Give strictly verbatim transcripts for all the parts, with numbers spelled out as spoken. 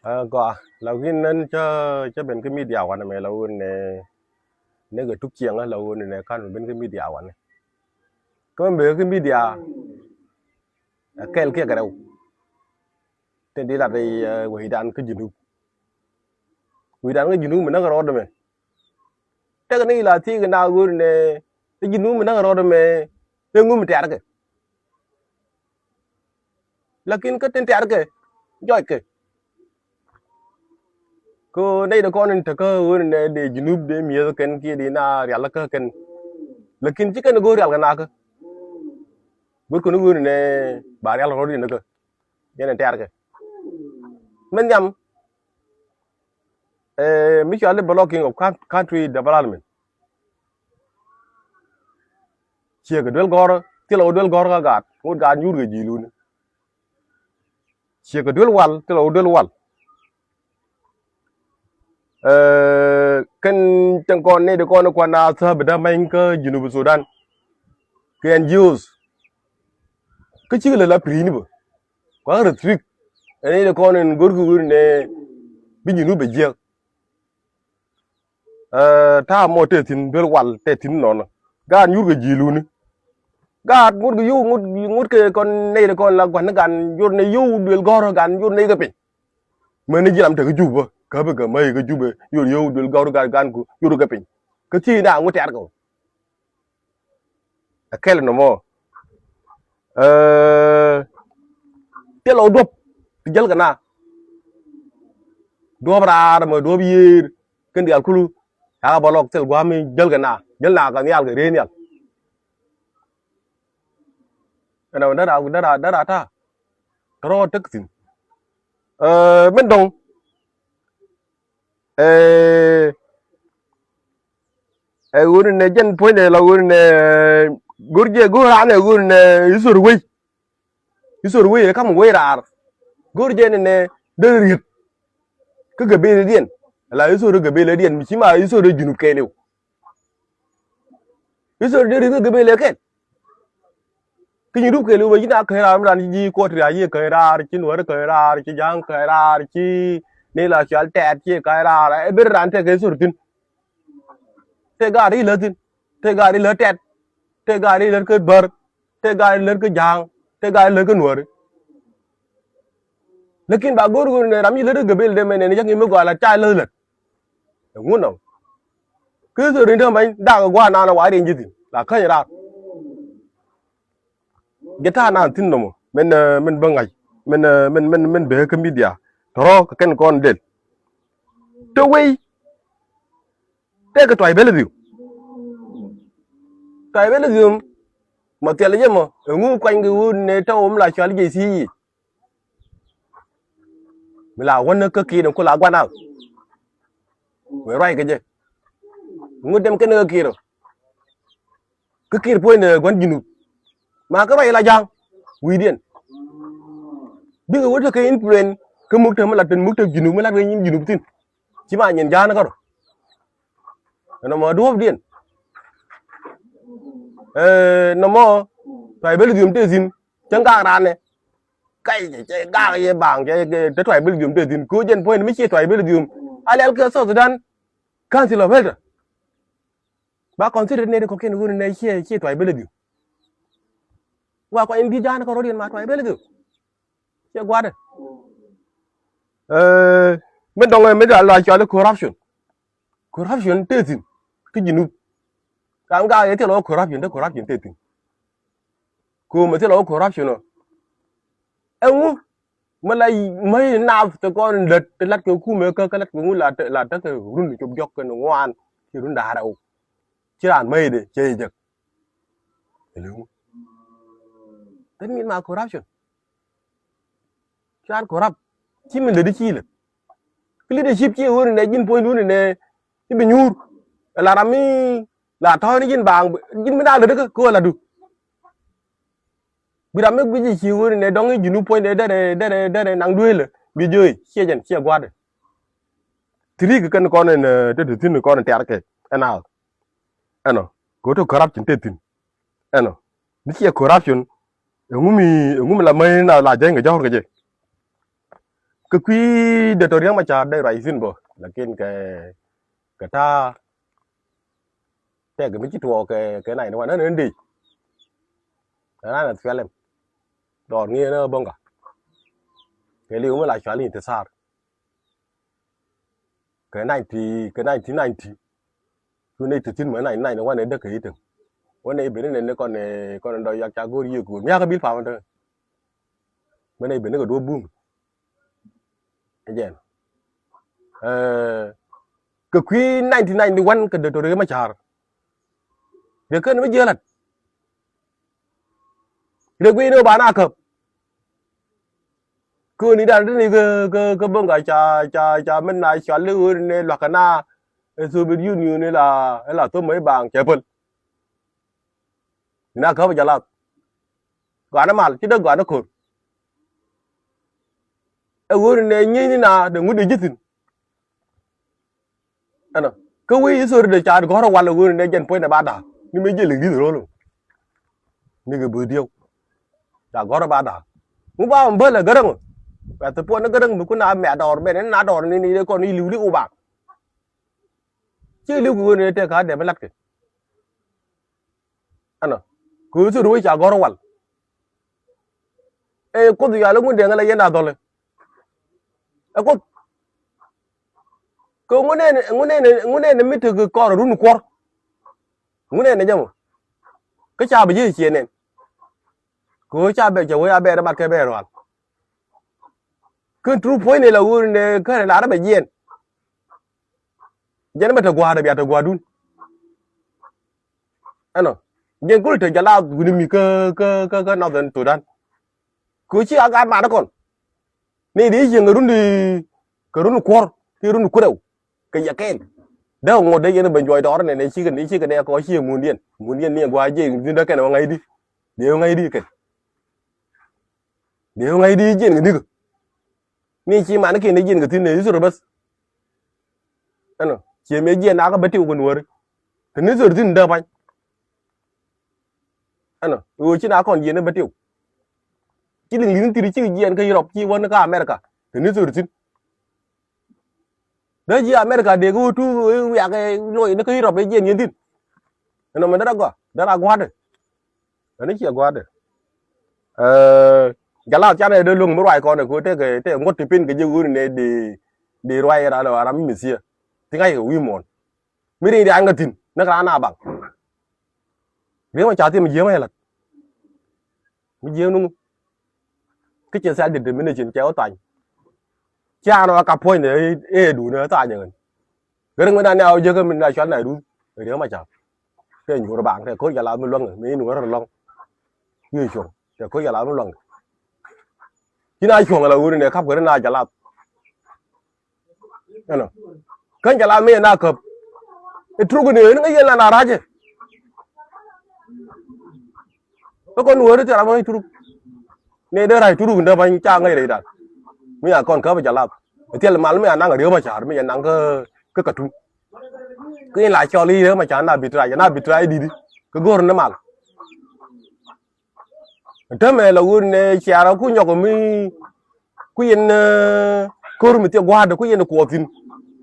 Ɛ gɔaa, la wi̱n nän cä, cä ben kä media wanɛ mɛ la wun nɛ, nɛ kɛ tuk ciɛŋä la wun nɛ kan ben kä media wanɛ. Kä mɛ ben kä media, ɛ kɛl kiɛ kɛ rɛw. Tin di lat ɛ wecdan kä Junub. Wecdan kä Junub mi näk rɔɔdɛ mɛ. Tekɛ ni la thiek na wun nɛ, ɛ Junub mi näk rɔɔdɛ mɛ, ɛ ŋum tɛrkɛ. Lakin kä tin tɛrkɛ jɔckɛ. Kä nɛy de kɔn in tekä ɣöö nɛ dee Junub dee mi̱eth kɛn kiɛ dee na rial kä kɛn. Lakin ci kɛn go̱o̱r rial kɛ nakä. Go̱o̱r kɛn ɣöö nɛ ba rial rɔ̱ in kä. Yɛn in tɛrkɛ. Min nhiam, eh, mi cɔal i̱ blocking of coun-, country development. Ciekɛ duel gɔ̱rä, thilɛ wä duel gɔ̱rä kä gaat, ŋut gaat nyuur kɛ ji̱ luni. Ciekɛ duel wal, thilɛ wä duel wal. Eh, kɛn cɛn kɔn ni di kɔn kuan a thäp dämɛny kä Junub Sudan. Kɛ N G Os. Kä cikɛ lɛ la piri ni bä. Kuan restrict. Ɛn ni di kɔn in go̱rki wi̱r ni bi Junub bɛ jiɛk. Eh, ta̱a̱ mɔ te thi̱n duel wal te thi̱n nɔnɔ. Gaat nyuur kɛ ji̱ luni. Gaat ŋut kɛ yio̱w, ŋut, ŋut kɛ kɔn nɛy kɛ kɔn la gua̱n ni gan yor nɛ yio̱w duel gɔ̱rä gan yor nɛ kɛ piny. Mäni ji̱ ram te kä Jubä, käpi kɛ mäi kä Jubä, yor yio̱w duel gɔ̱rä gan, gan ku yor kɛ piny. Kä thiec na ŋut tɛ̈r kɛ wä. Ɛ kɛl nɔmɔ. Eh, thilɛ wä duɔ̱p ti jäl kɛ na. Duɔ̱p raar mɛ duɔ̱p yiëër kɛn diaal kulu. Yakä bä lɔk thil gua̱a̱mi jäl kɛ na. Jäl na kɛ nhial kɛ ree nhial. Ɛn ɛ wä dara, dara, dara ta̱a̱. Tɔrɔ tek thi̱n. Eh, min dɔ̱ŋ. Eh, ɛ ɣöö ni nɛ jɛn puɔ̱nydɛ la ɣöö ni nɛ go̱r jɛ go̱r raan ɛ ɣöö ni nɛ isor wei. Isor wei ɛ kam wei raar. Go̱r jɛ ni nɛ dee riet. Kä gabelɛ diɛn. La isor gabelɛ diɛn mi ci ma isor Junub kɛɛliw. Isor dee riet kä gabelɛ kɛn. Kä Junub kɛɛliw bä ji̱n a käny raar mi ran ci ji̱ kuɔt ria yi käny raar, ci nuɔri käny raar, ci ja̱a̱ŋ käny raar, ci ni la cual tɛt ci käny raar. Ɛ ber ran tɛk kɛ isor thi̱n. Tëë gaat i̱ lät thi̱n, tëë gaat i̱ lät tɛt, tëë gaat i̱ lät kä bär, tëë gaat i̱ lät kä ja̱a̱ŋ, tëë gaat i̱ lät kä nuääri. Lakin ba go̱o̱r go̱o̱r nɛ ram i̱ lät kä gabel dee mɛn nɛn i̱ cä ŋi̱i̱c mi gɔaa la ca i̱ lät lät. Ɛŋu nɔm? Kä thöri ni te many dak gua̱a̱r naan wa riɛny ji̱ thi̱n la käny raar. Jɛ ta̱a̱ naan thi̱n nɔmɔ min, eh, min bä ŋa̱c min, eh, min, min, min bee kä media. Tɔrɔ kɛ kɛn kɔn del. Te wei. Tëëkɛ tribalism. Tribalism mɔ thil jɛ mɔ ɛŋu kuany kɛ wut ni tɔw mi la cual jɛ thiec yic. Mi la wänä kä ki̱i̱t in ku la gua̱n al. Wee ruac kɛ jɛ. Ŋut dem kɛn kä ki̱i̱t ɔ. Kä ki̱i̱t puɔ̱ny ni gua̱n Junub. Ma kä ruac la ja̱a̱ŋ wi̱i̱diɛn. Bikɛ wä tekɛ influence kä muk te mi la ten muk te Junub mi la rueny in Junub thi̱n. Ci ma nyin ja̱a̱n kärɔ. Nɔmɔ duɔ̱ɔ̱pdiɛn. Ɛ nɔmɔ tribalism te thi̱n. Cäŋ gak ranɛ. Kac cɛ gak yɛ baŋ cɛ te tribalism te thi̱n. Ko̱ jɛn puɔ̱ny mi ciɛ tribalism. A lɛl kɛ South Sudan Council of Elder. Ba consider nɛy ti kɔ̱kiɛn ɣöö nɛ ciɛ, ciɛ tribalism. Wa kɔc in bi ja̱a̱n kärɔ̱diɛn ma tribalism. Ciɛ gua̱dɛ. Ɛ min dɔ̱ŋ ɛ min dɔ̱ŋ la cɔal i̱ corruption. Corruption te thi̱n kä Junub. Ram gaak yɛ thilɛ wä corruption te corruption te thi̱n. Ko̱o̱mɛ thilɛ wä corruption ɔ. Ɛŋu mi la mäc nath te kɔn lät te lat kɛ kumɛ kä kä lat kɛ ŋu la te, la te kɛ run cop jɔk kɛ ni ŋuan ci run da̱a̱r ɛw. Ci raan mäcdɛ cɛ jɛ jek. That mean ma corruption. Cuan corrupt. Ci min lät i̱ ci lät. Kä leadership ci ɣöö ni nɛ ji̱n puɔ̱nydun ni nɛ i̱ bi nyuur. La ram mi la tɔ̱ɔ̱ni ji̱n baaŋ ji̱n mi na lät ikä kä ɣöö la du. Bi ram mi guic i̱ ci ɣöö ni nɛ dɔ̱ŋ i̱ Junub puɔ̱nydɛ derɛ derɛ derɛ naŋ dueelä bi jiöc ciɛ jɛn ciɛ gua̱a̱dɛ. Ti ri̱i̱k kɛn kɔn in te ti thi̱n kɔn in tɛ̈r kɛ ɛn a. Ɛnɔ kɛ ɣöö te corruption te thi̱n. Ɛnɔ mi ciɛ corruption. Ɛŋu mi, ɛŋu mi la mäc na la jäny kɛ jɔ̱ɔ̱r kɛ jɛ. Kɛ kui̱ Doctor Riek Machar dee ruac thi̱n bä, lakin kɛ, kɛ ta̱a̱ tɛk mi ci tuɔɔk kɛ, kɛ nine one, nine one. Kɛ nine one S P L M. Dɔɔr ŋi̱i̱n ɛ bäŋ kä kɛ li̱w mi la cual intisar. Kɛ ninety, kɛ nineteen ninety. Cu nɛy te thi̱n mɛ nine nine one ɛ däk kɛ i̱ teŋ. Wä nɛy ben inɛn ni kɔn, kɔn in dɔ̱ yak ca go̱o̱r yiëë ko̱o̱r miakä bil pam in te. Mɛ nɛy ben ni kɛ duɔ̱p bum. Ɛ jɛn. Kɛ kui̱ nineteen ninety one kɛ Doctor Riek Machar. Riek kɛn mi jiɛ lat. Riek guiy ni ɣöö ba na käp. Kööni dan ti ni kä, kä, kä bäŋ kä ca, ca, ca min na cual i̱ ɣöö ni luakä na, ɛ Soviet Union ni la, ni la thom i̱ baŋ cɛ päl. Ni na käp jɛ lath. Gɔaa ni mal, ci dee gɔaa ni ko̱r. Ɛ ɣöö ni nɛ nyieny ni na, dee ŋut dee ji̱ thi̱n. Ɛnɔ. Kä wec i̱ thori dee ca gɔ̱rä wal ɛ ɣöö ni nɛ jɛn puɔ̱nynɛ ba da̱a̱k. Ni mëë jiɛ liŋ di̱th ro̱l. Ni kɛ böth dieu. Ca gɔ̱rä ba da̱a̱k. Ŋu ba mɛ bäl ɛ gäräŋ. Bɛ thi puɔ̱n ni gäräŋ mi kun a mɛ a dɔɔr ben ni na dɔɔr ni ni dee kɔn i̱ li̱w li̱w ba. Ci li̱w kɛ ɣöö ni tëë ka dee mi latkɛ. Ɛnɔ. Kɛ ɣöö thori wec ca gɔ̱rä wal. Ɛ Kuoth yual i̱ ŋun dee ŋäl ɛ yɛn a dhɔl ɛ. Ɛ Kuoth. Kɛ ŋun ɛn, ŋun ɛn, ŋun ɛn mi tekɛ kɔr run kuɔr. Ŋun ɛn ɛ jɛ mɔ. Kä ca bi ji̱ ciɛ nɛn. Kɛ ɣöö ca bɛ cɛ wee a bɛ rɛ mat kɛ bɛ rual. Kä tru puɔ̱ny ni la ɣöö ni kärɛ la rɛ bɛ jiɛn. Jɛn bɛ te gua̱a̱r bia te gua̱a̱dun. Ɛnɔ. Jɛn kul te jɛ la wuni mi kä, kä, kä, kä Northern Sudan. Kɛ ci a gaat mat kɔn. Ni di cieŋ kɛ run di, kɛ run kuɔr, ki run kurɛw. Kɛ yɛ kɛn. Dee ŋot dee yɛn ben juɔc dɔɔr nɛ, nɛ cikɛ, ni cikɛ dee kɔ cie mundiɛn. Mundiɛn ni gua̱a̱ jiɛ, ni dee kɛn wä ŋa̱c di. Dee wä ŋa̱c di kɛn. Dee wä ŋa̱c di jiɛn kɛ dikɛ. Ni ci man kiɛn jiɛn kɛ thi̱n ni Israel bäth. Ɛnɔ, ciɛ mëë jiɛn nakä bä tiw kɛ nuääri. Te ni Israel thi̱n dee pa̱ny. Ɛnɔ, ɣöö ci na kɔn jiɛn bä tiw. Ci liŋ li̱n thiri ci jiɛn kä Europe, ci wän kä America. Te ni Israel thi̱n. Dee ji̱ America dee kɛ wä tuuk wiak ɛ loc ni kä Europe ɛ jiɛn yɛn thi̱n. Ɛnɔ mɛ dee rɔ gɔaa, dee rɔ gua̱a̱dɛ. Ɛn ciɛ gua̱a̱dɛ. Ɛ, jɛ lath canɛ dee lo̱ŋ mi ruac kɔn ɛ ko̱ tekɛ, tekɛ ŋuɔ̱t ti pen kɛ jɛ ɣööni nɛ dee, dee ruac ɛ ram, ram mi mith ciɛ. Ti ŋa̱ckɛ wi̱i̱ muɔ̱ɔ̱n. Mi ri̱i̱n ria̱a̱n kɛ thi̱n, näk raan a baŋ. Ri̱eŋ mɛ ca thi̱n mi jiääm ɛ la̱t. Mi jiääm ni ŋu. Kä cɛ self determination cɛ wä thany. Ci an wä kap puɔ̱nydɛ ëë duundɛ thany ɛ ɣän. Gäräŋ mi dan ni a wä jekä mi na cual na duun. Ri̱eŋ mɛ ca. Kɛ nyuur baŋ kɛ ko̱r jɛ la mi luäŋ mi in wä rɔ lɔŋ. Yio̱ cuɔ̱ŋ kɛ ko̱r jɛ la mi luäŋ. Ci na cuɔ̱ŋ la ɣööni nɛ kap kɛ ri na jɛ la. Ɛnɔ. Kä jɛ la mi na käp. I̱ turuk ni ɣän ŋäc yɛn la na ra̱cɛ. Kä kɔn wääri thil ram ŋäc turuk. Ni dee ra̱c turuk ni dee ba̱ny ca ŋäc rɛy da̱a̱n. Mi a kɔn käp jɛ la. Thil mal mi a naŋ a Riek Machar mi a naŋ kä, kä Khartoum. Kä in la cɔl i̱ Riek Machar na bi trac, na bi trac di̱t i̱. Kä go̱r ni mal. Tämɛ la ɣöö nɛ ciaarä ku nyɔk mi ku yɛn, eh, ko̱r mi thiɛ gua̱a̱dɛ ku yɛn kuɔth thi̱n.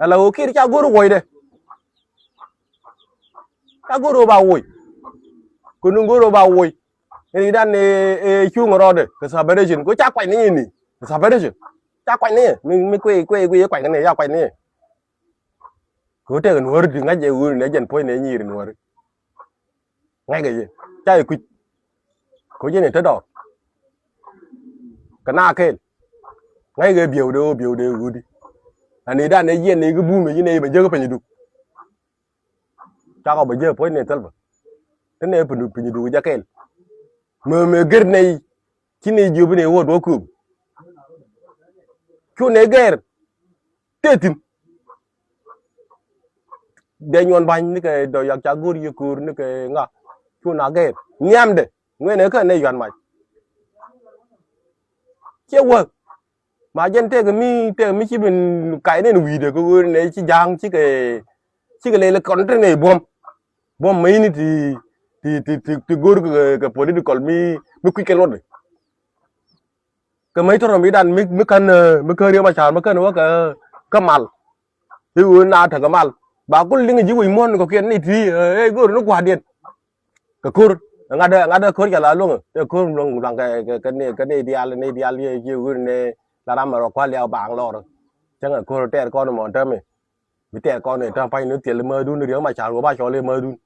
Ala ɣöö kiɛt ca go̱r wuɔcdɛ. Ca go̱r ɣöö ba wuɔc. Kɛ nuŋ go̱r ɣöö ba wuɔc. Ɛn i̱ dan ɛ, ɛ cuŋ rɔɔdɛ kɛ separation. Kɛ ca kuany ni yɛn ni. Kɛ separation. Ca kuany ni yɛn. Mi, mi kuɛ, kuɛ, kuɛ, kuany ni yɛn. Ca kuany ni yɛn. Kɛ ɣöö tɛk nuɔ̱ɔ̱ri ti ŋa̱c ɛ ɣöö nɛ jɛn puɔ̱ny nɛ nyiir nuɔ̱ɔ̱ri. Ŋa̱ckɛ jɛ ca yɛ kui̱c. Ko̱ jɛ ni te dɔɔr kɛ na kɛɛl. Ŋa̱ckɛ biɛwdɛ ɣöö biɛwdɛ ɣöödi. Ani dan ɛ jiɛn ni kɛ buumɛ ji̱n ɛ bɛ jek piny duk. Cakɔ bɛ jek puɔ̱ny ni thilpä. Te nɛ piny duk, piny duk jɛ kɛɛl. Mëë mëë gɛr nɛy ci nɛy jiöp ni ɣöö duɔ̱k kööp. Cu nɛy gɛr. Tëë thi̱n. Dee nyuɔn ba̱ny nikɛ dɔ̱ yak ca go̱o̱r yiëë köör nikɛ ŋa. Cu na gɛɛr nhiamdɛ ŋuɛnɛ kä nɛ yuan mac. Ciɛ wäk. Ma jɛn tëëk mi, tëëk mi ci bin kac nɛn wi̱i̱dɛ kɛ ɣöö nɛ ci ja̱a̱ŋ cikɛ, cikɛ lɛl kɔn te nɛ buɔ̱m. Buɔ̱m mäcni ti, ti, ti, ti, ti go̱o̱r kɛ, kɛ political mi, mi kui̱c kɛ luɔtdɛ. Kɛ mäc tɔrɔ mi dan mi, mi kän, eh, mi kän Riek Machar, mi kän wä kɛ, kɛ mal. I̱ ɣöö na tekɛ mal. Ba kul liŋ ji̱ wec muɔ̱n kɔ̱kiɛn ni ti, eh, eh, go̱o̱r ni gua̱a̱diɛn. Kɛ ko̱r, ŋa̱t, ŋa̱t ko̱r ca la luäŋ, tɛ ko̱r luäŋ, luäŋ kɛ, kɛ, kɛ ni, kɛ ni diaal, ni diaal yɛ, yɛ ɣöö ni la ram rɔ kua̱l liaw baaŋ lɔr. Cäŋɛ ko̱r tɛɛr kɔn mɔ täämɛ. Bi tɛɛr kɔn ni tääm pa̱ny ni thil mädun, Riek Machar ɣöö ba cɔl i̱ mädun.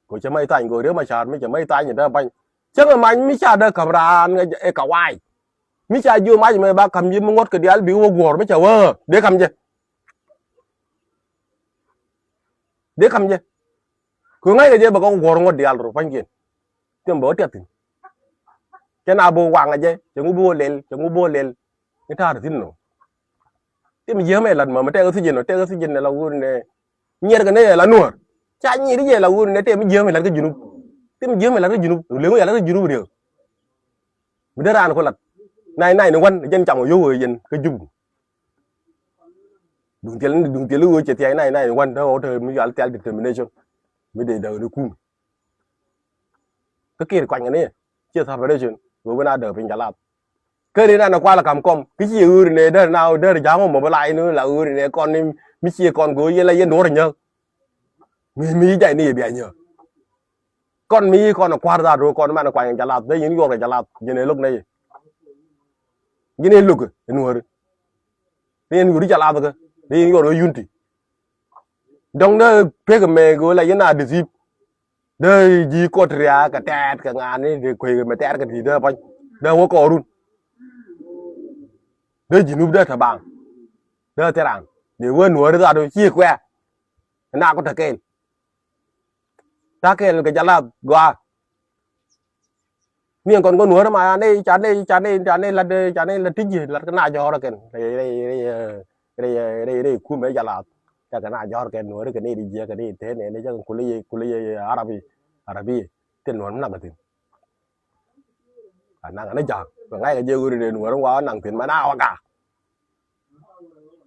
Kɛ cɛ mac thany kɛ Riek Machar mi cɛ mac thany ni tääm pa̱ny. Cäŋɛ mac mi ca dee ka̱m raan ɛ kawaay. Mi ca jiö mac mɛ ba ka̱m ji̱ mi ŋuɔ̱t kɛ diaal bi wä guɔ̱ɔ̱r mi ca wä dee ka̱m jɛ. Dee ka̱m jɛ. Kɛ ŋa̱ckɛ jɛ bɛ kɛ wä guɔ̱ɔ̱r ŋuɔ̱t diaal rɔ pa̱nykiɛn. Tɛm bɛ wä tiath thi̱n. Cɛ na bi wä waŋɛ jɛ, cɛ ŋu bi wä lɛl, cɛ ŋu bi wä lɛl. Ni ta̱a̱r thi̱n nɔ. Tɛm jiääm ɛ lat mɛ, mɛ tɛk thi̱n nɔ, tɛk thi̱n nɛ la wur nɛ. Nyiɛr kɛ nɛ ɛ la nuɔ̱ɔ̱r. Ca nyiɛr jɛ la wur nɛ tɛm jiääm ɛ lat kä Junub. Tɛm jiääm ɛ lat kä Junub, leŋ ɛ lat kä Junub riek. Mi dee raan ku lat. Nine nine one, jɛn cam ɔ yio̱w ɛ yɛn kä Junub. Duŋ thil, duŋ thil i̱ ɣöö cɛ thia̱c nine nine one, te ɣɔw te mi yal thial determination. Mi dee däk ni kum. Kä kiɛt kuany kɛ ni, ciɛ separation, ɣöö wen a däk piny ca lap. Kä ri nan a kual kam kɔm, kä ci ɣööri ni däri na, däri ja̱a̱ŋ ɔ mobilize ni la ɣööri ni kɔn ni, mi ci kɔn go̱o̱r yɛn la yɛn duɔ̱ɔ̱r nyäk. Mi, mi jay ni yɛ bia nyäk. Kɔn mi kɔn a kua̱r dhat ro kɔn man a kuany ca lap, dee yɛn yuɔr kɛ ca lap, jɛn ɛ lo̱k ni yɛ. Jɛn ɛ lo̱k ɛ nuɔ̱ɔ̱ri. Dee yɛn yuɔr ca lap kä, dee yɛn yuɔr kɛ unity. Dɔ̱ŋ dee pek mɛ go̱o̱r la yɛn a deceive. Dee ji̱ kot ria̱a̱ kɛ tɛɛt kɛ ŋa̱a̱n ni dee kuec kɛ mɛ tɛɛt kɛ ti̱i̱ dee pa̱ny. Dee wä kɔɔrun. Dee Junub dee te baaŋ. Dee thil raan. Dee wee nuɔ̱ɔ̱ri dhat ci kuɛ. Na ku te kɛɛl. Ta kɛɛl kɛ ca lap gɔaa. Ni ɛn kɔn kɛ nuɔ̱ɔ̱ri ma ca nɛy, ca nɛy, ca nɛy, ca nɛy lat, ca nɛy lat ti ji̱ lat kɛ na jɔ̱ɔ̱r kɛn. Rɛy, rɛy, rɛy, rɛy, rɛy, rɛy kumɛ ca lap. Ca kɛ na jɔ̱ɔ̱r kɛn nuɔ̱ɔ̱ri kɛ nɛy ti jiäk kɛ nɛy tɛn nɛy ni ca kɛ kulɛ yɛ, kulɛ yɛ Arabi, Arabi. Thin nuɔ̱ɔ̱r mi nak kɛ thi̱n. A naŋ ni ja̱a̱k kɛ ŋa̱c kɛ jɛ ɣöö ri dee nuɔ̱ɔ̱r in wa naŋ thi̱n mɛ na wa gaak.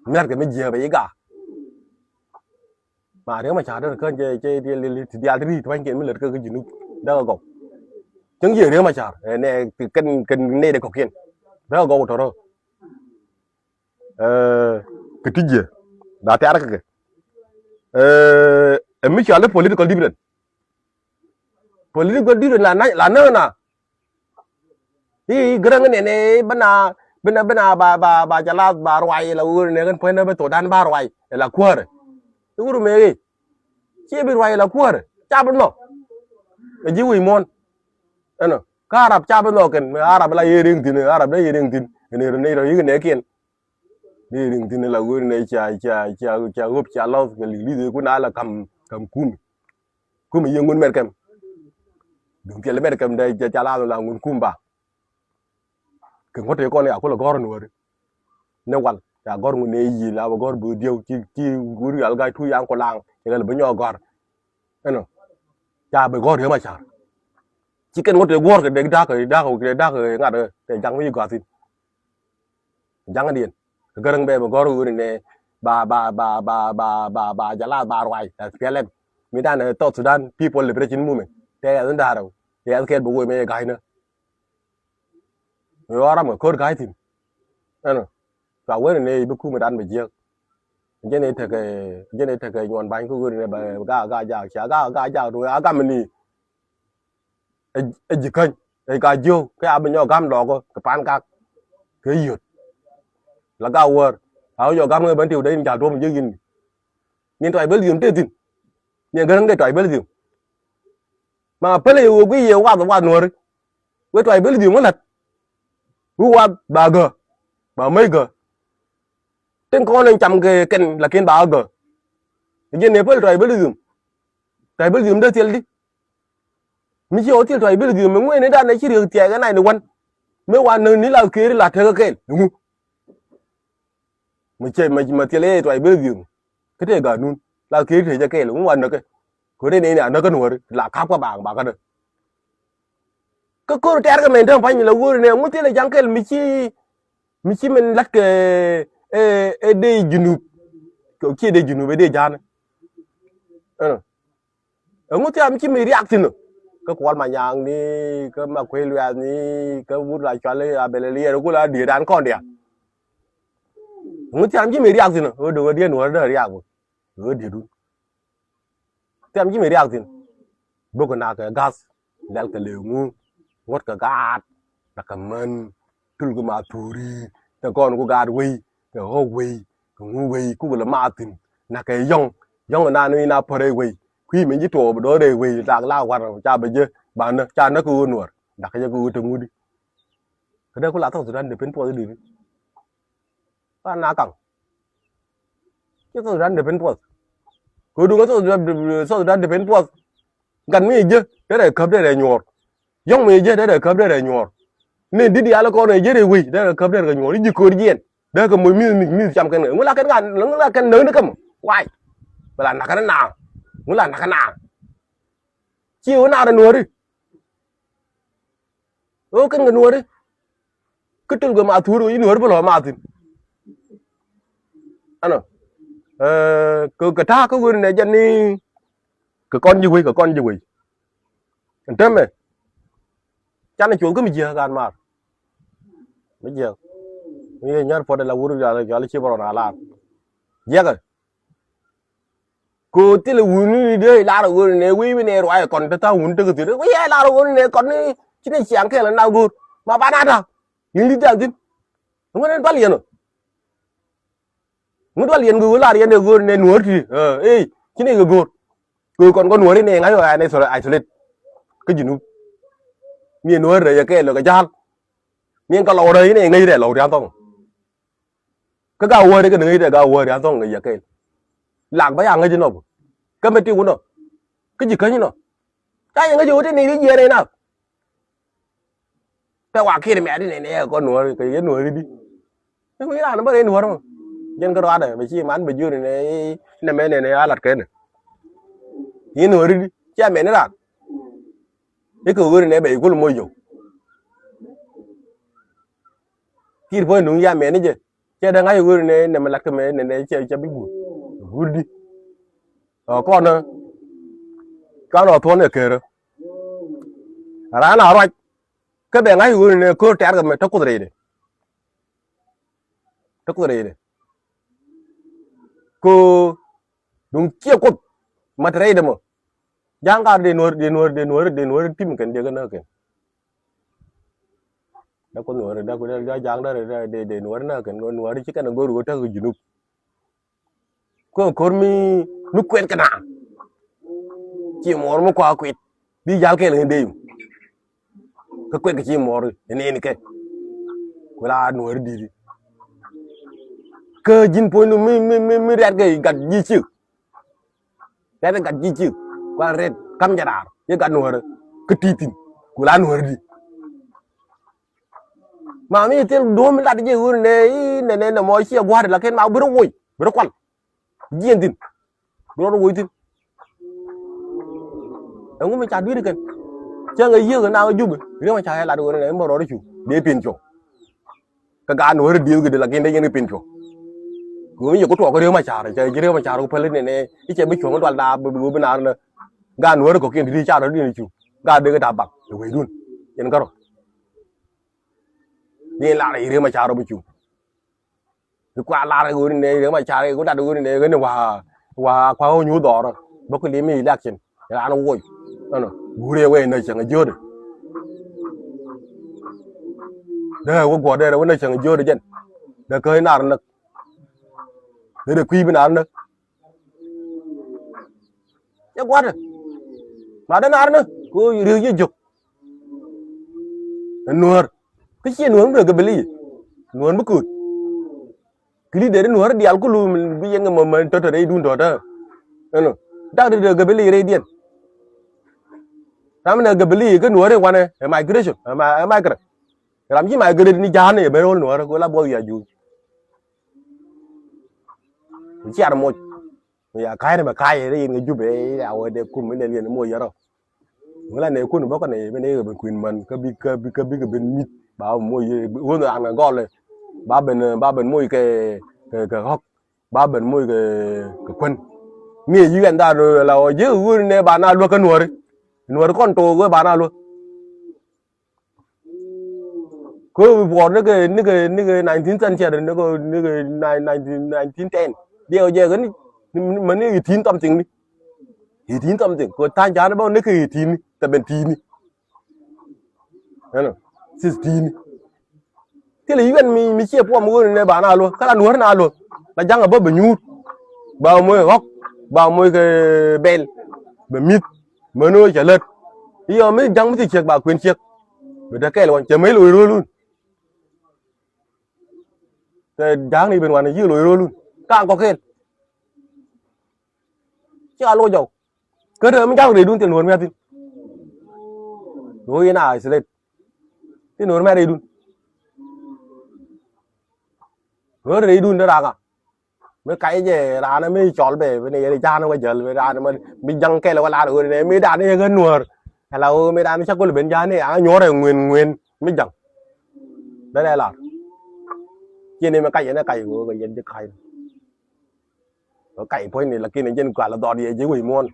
Mia̱t kɛ mi jiääk bɛ yi gaak. Ma Riek Machar dee kä jɛ, jɛ, jɛ, ti diaal ti ri̱i̱t pa̱nykiɛn mi lät kä, kä Junub dee kɛ gɔw. Cäŋ jiɛ Riek Machar ɛ nɛ kɛn, kɛn nɛy dee kɔ̱kiɛn dee kɛ gɔw tɔ̱rä. Ɛ, kɛ ti jiɛ la tɛ̈r kɛ kɛ. Ɛ, ɛ mi cɔal i̱ political different. Political different la na, la na na. I̱ gräŋ nɛnɛ bä na, bä na, bä na ba, ba, ba ca lath ba ruac la ɣöö nɛ kɛn puɔ̱nydä bä thokdan ba ruac la kuäärä. I̱ wur mëë i̱ ci bi ruac la kuäärä ca bi nhɔk. Ɛ ji̱ wi̱i̱ muɔ̱ɔ̱n. Ɛnɔ kä Arab ca bi nhɔk kɛn, mɛ Arab la yee riŋ thi̱n, Arab la yee riŋ thi̱n. Ɛn rɔ nɛy rɔ yik nɛɛkiɛn. Ni riŋ thi̱n la ɣöö nɛ ca, ca, ca, ca ɣöp ca lɔth kɛ li̱k li̱th ku na la ka̱m, ka̱m kumi. Kumi yiëë ŋun mɛt kɛm. Duŋ thil mɛt kɛm dee ca, ca la, la ŋun kum ba. Kɛ ŋuɔ̱t tëë kɔn ya kulɛ gɔ̱r nuɔ̱ɔ̱ri. Ni wal ca gɔ̱r ŋun nɛ yiëë la bɛ gɔ̱r böö diɛw ci, ci wur yal ga̱a̱c tuuc yaŋ kulaŋ cɛ kɛ lɛ bi nyɔk gɔ̱r. Ɛnɔ ca bi gɔ̱r yäm a ca̱r. Ci kɛn ŋuɔ̱t tëë guɔ̱r kɛ dee da̱k, da̱k, da̱k ŋa̱t tëë ja̱ŋ mi ci gɔ̱a̱thin. Ja̱ŋdiɛn kɛ gäräŋ bɛ bɛ gɔ̱r ɣööri nɛ ba, ba, ba jala ba ruac S P L M. Mi dan ɛ South Sudan People Liberation Movement tɛ yɛth in da̱rɛ yɛth kɛɛl bɛ woi mɛ yɛ ga̱cnä. Mi ɣɔr ram kɛ ko̱r ga̱c thi̱n. Ɛnɔ cua wen nɛ i̱ bi kumɛ dan bɛ jiäk. Jɛn i̱ tekɛ, jɛn i̱ tekɛ nyuɔn ba̱ny kä ɣööri nɛ ba ga, ga jaak cia ga, ga jaak duŋ a gam ni. Ɛ, ɛ ji̱ käny ɛ ka jiök kɛ a bi nyɔk gam lɔɔkä kɛ pan kak kɛ yio̱t. La gak wäär a wä nyɔk gam kɛ ben tiw dee in ja̱l duɔ̱m jiök in. Min tribalism te thi̱n. Min gäräŋ dee tribalism. Ma pälɛ yɛ wä guiy yɛ wath wath nuɔ̱ri. Wee tribalism wä la̱t. Wä wath ba gä ba mäc gä. Tin kɔn in cam kɛ kɛn lakin ba gä. Ji̱n ne päl tribalism. Tribalism dee thil di. Mi ci ɣɔw thil tribalism mi ŋuɛni dan ɛ ci riek thia̱a̱k ɛ nine one. Mi wa näk ni la keri la tekä kɛl ŋu. Mi cɛ, mi, mi thil ɛ tribalism. Kä tëë ganun la keri te jɛ kɛl ŋu wa näkɛ. Kɛ ri nɛy ni a näk kä nuɔ̱ri la kap kä baaŋ ba kä dä. Kä ko̱r tɛɛr kɛ mɛn tääm pa̱ny mi la wuri nɛ ŋu thil ɛ ja̱ŋ kɛl mi ci, mi ci min la̱t kɛ ɛ, ɛ dee Junub. Kɛ ci dee Junub ɛ dee ja̱a̱n. Ɛnɔ. Ɛŋu thiam ci mi riak thi̱n ɔ. kä Kuɔl Manyaŋ ni, kä Makuei Luɛth ni, kä wut la cual i̱ Abel Eliɛr, ku la diet dan kɔn diaal. Ŋu thiam ji̱ mi riak thi̱n ɣöö dee ɣöö diɛn wär dee riak wä ɣöö diet wun. Thiam ji̱ mi riak thi̱n. Bok kɛ nak kɛ gath, lɛl kɛ lëë ŋu, ŋuɔ̱t kɛ gaat, nak kɛ män, tul kɛ ma thuuri, kɛ kɔn ku gaat wei, kɛ ɣɔw wei, kɛ ŋu wei, kukɛ lɛ ma thi̱n, nak kɛ yɔ̱ŋ, yɔ̱ŋ naan wi̱i̱ na pär rɛy wei, kui̱ min ji̱ tuɔɔk bi do̱r rɛy wei, tak la war, ca bɛ jɛ, ba nä, ca nä kɛ ɣöö nuɔr, dak kɛ jɛ kɛ ɣöö te ŋut i̱. Kɛ dee ku la South Sudan dee pen puɔth i̱ di̱t i̱. Pan na kaŋ. Ci South Sudan depend puɔth. Kɛ duŋ South Sudan, South Sudan depend puɔth. Gat mi jɛ derɛ käp derɛ nyuɔr. Yɔŋ mi jɛ derɛ käp derɛ nyuɔr. Ni dit yal kɔn jɛ derɛ wei derɛ käp derɛ nyuɔr. I̱ ji̱ ko̱r jiɛn. Derɛ kɛ moc mi̱th mi̱th mi̱th cam kɛn ŋu la kɛn ŋa ŋu la kɛn näk ni käm. Why? Bɛ la nak kɛn na. Ŋu la nak kɛn na. Ci wä nar nuɔri. Ɣöö kɛn kɛ nuɔri. Kä tul kɛ ma thuɔ̱ri wä i̱ nuɔri bä lɔ ma thi̱n. Ɛnɔ. Kɛ kɛ ta̱a̱ kä ɣöö nɛ jɛn ni. Kɛ kɔn ji̱ wei, kɛ kɔn ji̱ wei. Ɛn täämɛ. Canɛ cuɔth kä mi jiääk gat maar. Mi jiääk. Mi yɛ nyar puɔt la wur jal jal ci bä rɔ na lar. Jiɛkɛ. Kɛ ɣöö thilɛ wuni ni dee lar ɣöö nɛ wec wi̱nɛ ruac kɔn te tha̱a̱ŋ wuni tekɛ thiet. Wec yɛ lar ɣöö nɛ kɔn ni ci ni ciaŋ kɛɛl na go̱o̱r. Ma ba na ta̱a̱. Li̱ŋ di tha̱a̱ŋ thi̱n. Ŋuän ɛn dual yɛn ɔ. Ŋuän dual yɛn kɛ ɣöö lar yɛn ɛ ɣöö nɛ nuɔ̱ɔ̱r ti. Ɛ, ey, ci ni kɛ go̱o̱r. Kɛ ɣöö kɔn kɔn nuɔ̱ɔ̱r inɛ ŋa̱c ɣöö ɛn isolate. Kä Junub. Ni nuɔ̱ɔ̱r rɛy ɛ kɛɛl ɛ kɛ ja̱a̱l. Ni ɛn kɛ lɔw rɛy inɛ ŋäc rɛy lɔw ria̱n thɔŋ. Kä ga wäri kɛ ni ŋäc dɛ ga wäri an thɔŋ kɛ yɛ kɛl. Lak bä ya ŋäc inɔ bä. Kä mɛ ti wunɔ. Kä ji̱ käny inɔ. Ca yɛ ŋäc iwä ti ni ri jiɛn inɔ. Tɛ wa kir mɛ adi ni ni yɛ kɔ nuɔri kɛ yɛ nuɔri di. Ni kui̱ ran bä ri nuɔri mɔ. Jɛn kä ruadɛ bɛ ci man bɛ juri ni nɛ mɛ ni ni a lat kɛ ni. Yɛ nuɔri di. Cia mɛ ni ran. Ikɛ wuri ni bɛ ikul mɔ yɔw. Tir puɔ̱ny nuŋ ya mɛni jɛ. Cɛ dee ŋa̱c ɣööri nɛ nɛmɛ lat kä mɛ nɛ nɛ cɛ cɛ bi guur. Guur di. Ɔ kɔn ɛ. Cuan ɔ thuɔ̱n ɛ kërä. Raan a ruac. Kä bɛ ŋa̱c ɣööri nɛ ko̱r tɛ̈r kɛ mɛ te kuoth rɛydɛ. Te kuoth rɛydɛ. Ko duŋ ciɛ kuoth. Mat rɛydɛ mɔ. Ja̱a̱ŋ kar dee nuɔ̱r dee nuɔ̱r dee nuɔ̱r dee nuɔ̱r tim kɛn dee kɛ näk kɛn. Dee kuoth nuɔ̱ɔ̱ri dee kuoth dee ja̱a̱ŋ dee dee dee nuɔ̱ɔ̱ri na kɛn nuɔ̱ɔ̱ri ci kɛn a go̱o̱ri wä täk kɛ Junub. Kä ko̱r mi mi kuɛt kɛ na. Ci muɔɔr mi kua kuɛt bi jal kɛɛl kɛ dee yu. Kä kuɛt kɛ ci muɔɔr ɛ nɛɛni kɛ. Ku la nuɔ̱ɔ̱ri di̱i̱t. Kä ji̱n puɔ̱nydu mi mi mi mi riat kɛ gat ji̱ ciek. Tɛth gat ji̱ ciek kuan ret kam jɛ raar yɛ gat nuɔ̱ɔ̱rä kä ti̱ti̱n ku la nuɔ̱ɔ̱rä di. Ma mi thil duɔ̱ɔ̱m mi lat jɛ ɣöö nɛ i̱ nɛ nɛ nɛ mɔ ciɛ gua̱a̱r lakin ma bi rɔ woc bi rɔ kual. Jiɛn thi̱n bi rɔ woc thi̱n. Ɛŋu mi ca dui̱r kɛn cäŋ ɛ yiëk ɛ na ɛ jup ɛ riɛm ɛ ca ɛ lat ɣöö nɛ mi bä rɔ ri cu dee pin cuɔ̱ŋ. Kä gaat ni wä ri dieth kɛ di la kin dee yɛn kɛ pin cuɔ. Kɛ ɣöö mi yɛ ku tuɔɔk kä Riek Machar cɛ ji̱ Riek Machar ku päl inɛnɛ i̱ cɛ bi cuɔ̱ŋ dual daap bi ɣöö bi naar nä. Gaat ni wä ri kɔ̱kiɛn ti ti car rɔ diɛn cu gaat dee kɛ daap bak ɛ wecdun. Yɛn kärɔ ni lar i̱ Riek Machar rɔ bi cu. I̱ kua lar i̱ ɣöö ni nɛ Riek Machar i̱ ku dat ɣöö ni nɛ ɣöö ni wa wa kua ɣöö nyuuth dhɔrä bä ku lim i̱ election. Ran woc ɛnɔ guur yɛ wee nä cäŋ jiöödɛ. Dee wä guɔ̱r dee wä nä cäŋ jiöödɛ jɛn dee kä inar näk. Dee dee kui̱ bi nar näk. Cɛ gua̱dɛ ma dee nar näk kɛ ɣöö riek jiök. Ɛ nuäär kä ciɛ nuäär mi dee gabili nuäär mi kööt. Kili dee di nuäär diaal kulu bi yɛn kɛ mɔ mɛ tɔ̱tɔ̱ rɛy dun tɔ̱tɔ̱. Ɛnɔ dak di dee gabili rɛy diɛn. Ram nɛ gabili kä nuäär in wanɛ ɛ migration ɛ migrant. Ram ci migrate ni ja̱a̱n ɛ ben ro̱l nuäär kɛ la buɔth ya juuc. Ciar moc. Ya ka̱a̱c ni mɛ ka̱a̱c rɛy in kɛ jup ɛ ya wä dee kum in dee liɛn moc yärɔ. Ŋulan nɛ kun bä kɔn nɛ ben nɛ ben kuin man kä bi kä bi kä bi kɛ ben mit ba moc yɛ wun an kɛ gɔl ba ben ba ben moc kɛ kɛ kɛ hɔk ba ben moc kɛ kɛ kuän. Mi yi ɛn dha la wä ji̱ wun nɛ ba na luäk kä nuɔri. Nuɔr kɔn tok wee ba na luɔ. Kö bi puɔr ni kɛ, ni kɛ, ni kɛ nineteen century, ni kɛ, ni kɛ nine-, nineteen, nineteen ten. Diɛ wä jɛ kɛ ni, ni, ni, mɛ ni eighteen something ni. Eighteen something. Kɛ tha̱a̱ŋ ja̱a̱n bä ni kɛ eighteen ni, seventeen ni. Ɛnɔ, sixteen ni. Thilɛ UN mi, mi ciɛ puɔm ɣöö ni nɛ ba na luɔ. Kä la nuɔ̱r na luɔ. La ja̱ŋ a bä bɛ nyuut. Ba moc ɣɔ̱k. Ba moc kɛ bɛl. Bɛ mi̱th. Män ɣöö cɛ lät. Iɔ mi ja̱ŋ mi ci ciek ba kuën ciek. Bɛ dee kɛɛl ɣɔn cɛ mec loc ro̱o̱lun. Tɛ ja̱a̱ŋni ben wan i̱ yiëë loc ro̱o̱lun. Ka̱a̱ŋ kɔk kɛɛl. Ci a loc jɔw. Kä te mi ja̱ŋ rɛydun thil nuɔ̱ɔ̱r mi a thi̱n. Ɣöö yɛn a isolate. Thil nuɔ̱ɔ̱r mi a rɛydun. Ɣöö rɛydun te rakä. Mi kac jɛ raan mi cɔl bɛ, bi ni yɛn i̱ ja̱a̱n wä jäl, bi raan mi, mi ja̱ŋ kɛl wä la̱r ɣöö ni, mi dan i̱ ɣän nuɔ̱ɔ̱r. Ala ɣöö mi dan i̱ cä kul ben ja̱a̱n i̱ a nyuɔ̱ɔ̱r ɛ ŋuën ŋuën, mi ja̱ŋ. Dee lɛ la̱r. Ciɛ ni mi kac yɛn ɛ kac ɣöö kɛ yɛn ji̱ kac. Ɣöö kac puɔ̱nyni, lakin jɛn kual dhɔt yɛ ji̱ wec muɔ̱ɔ̱n.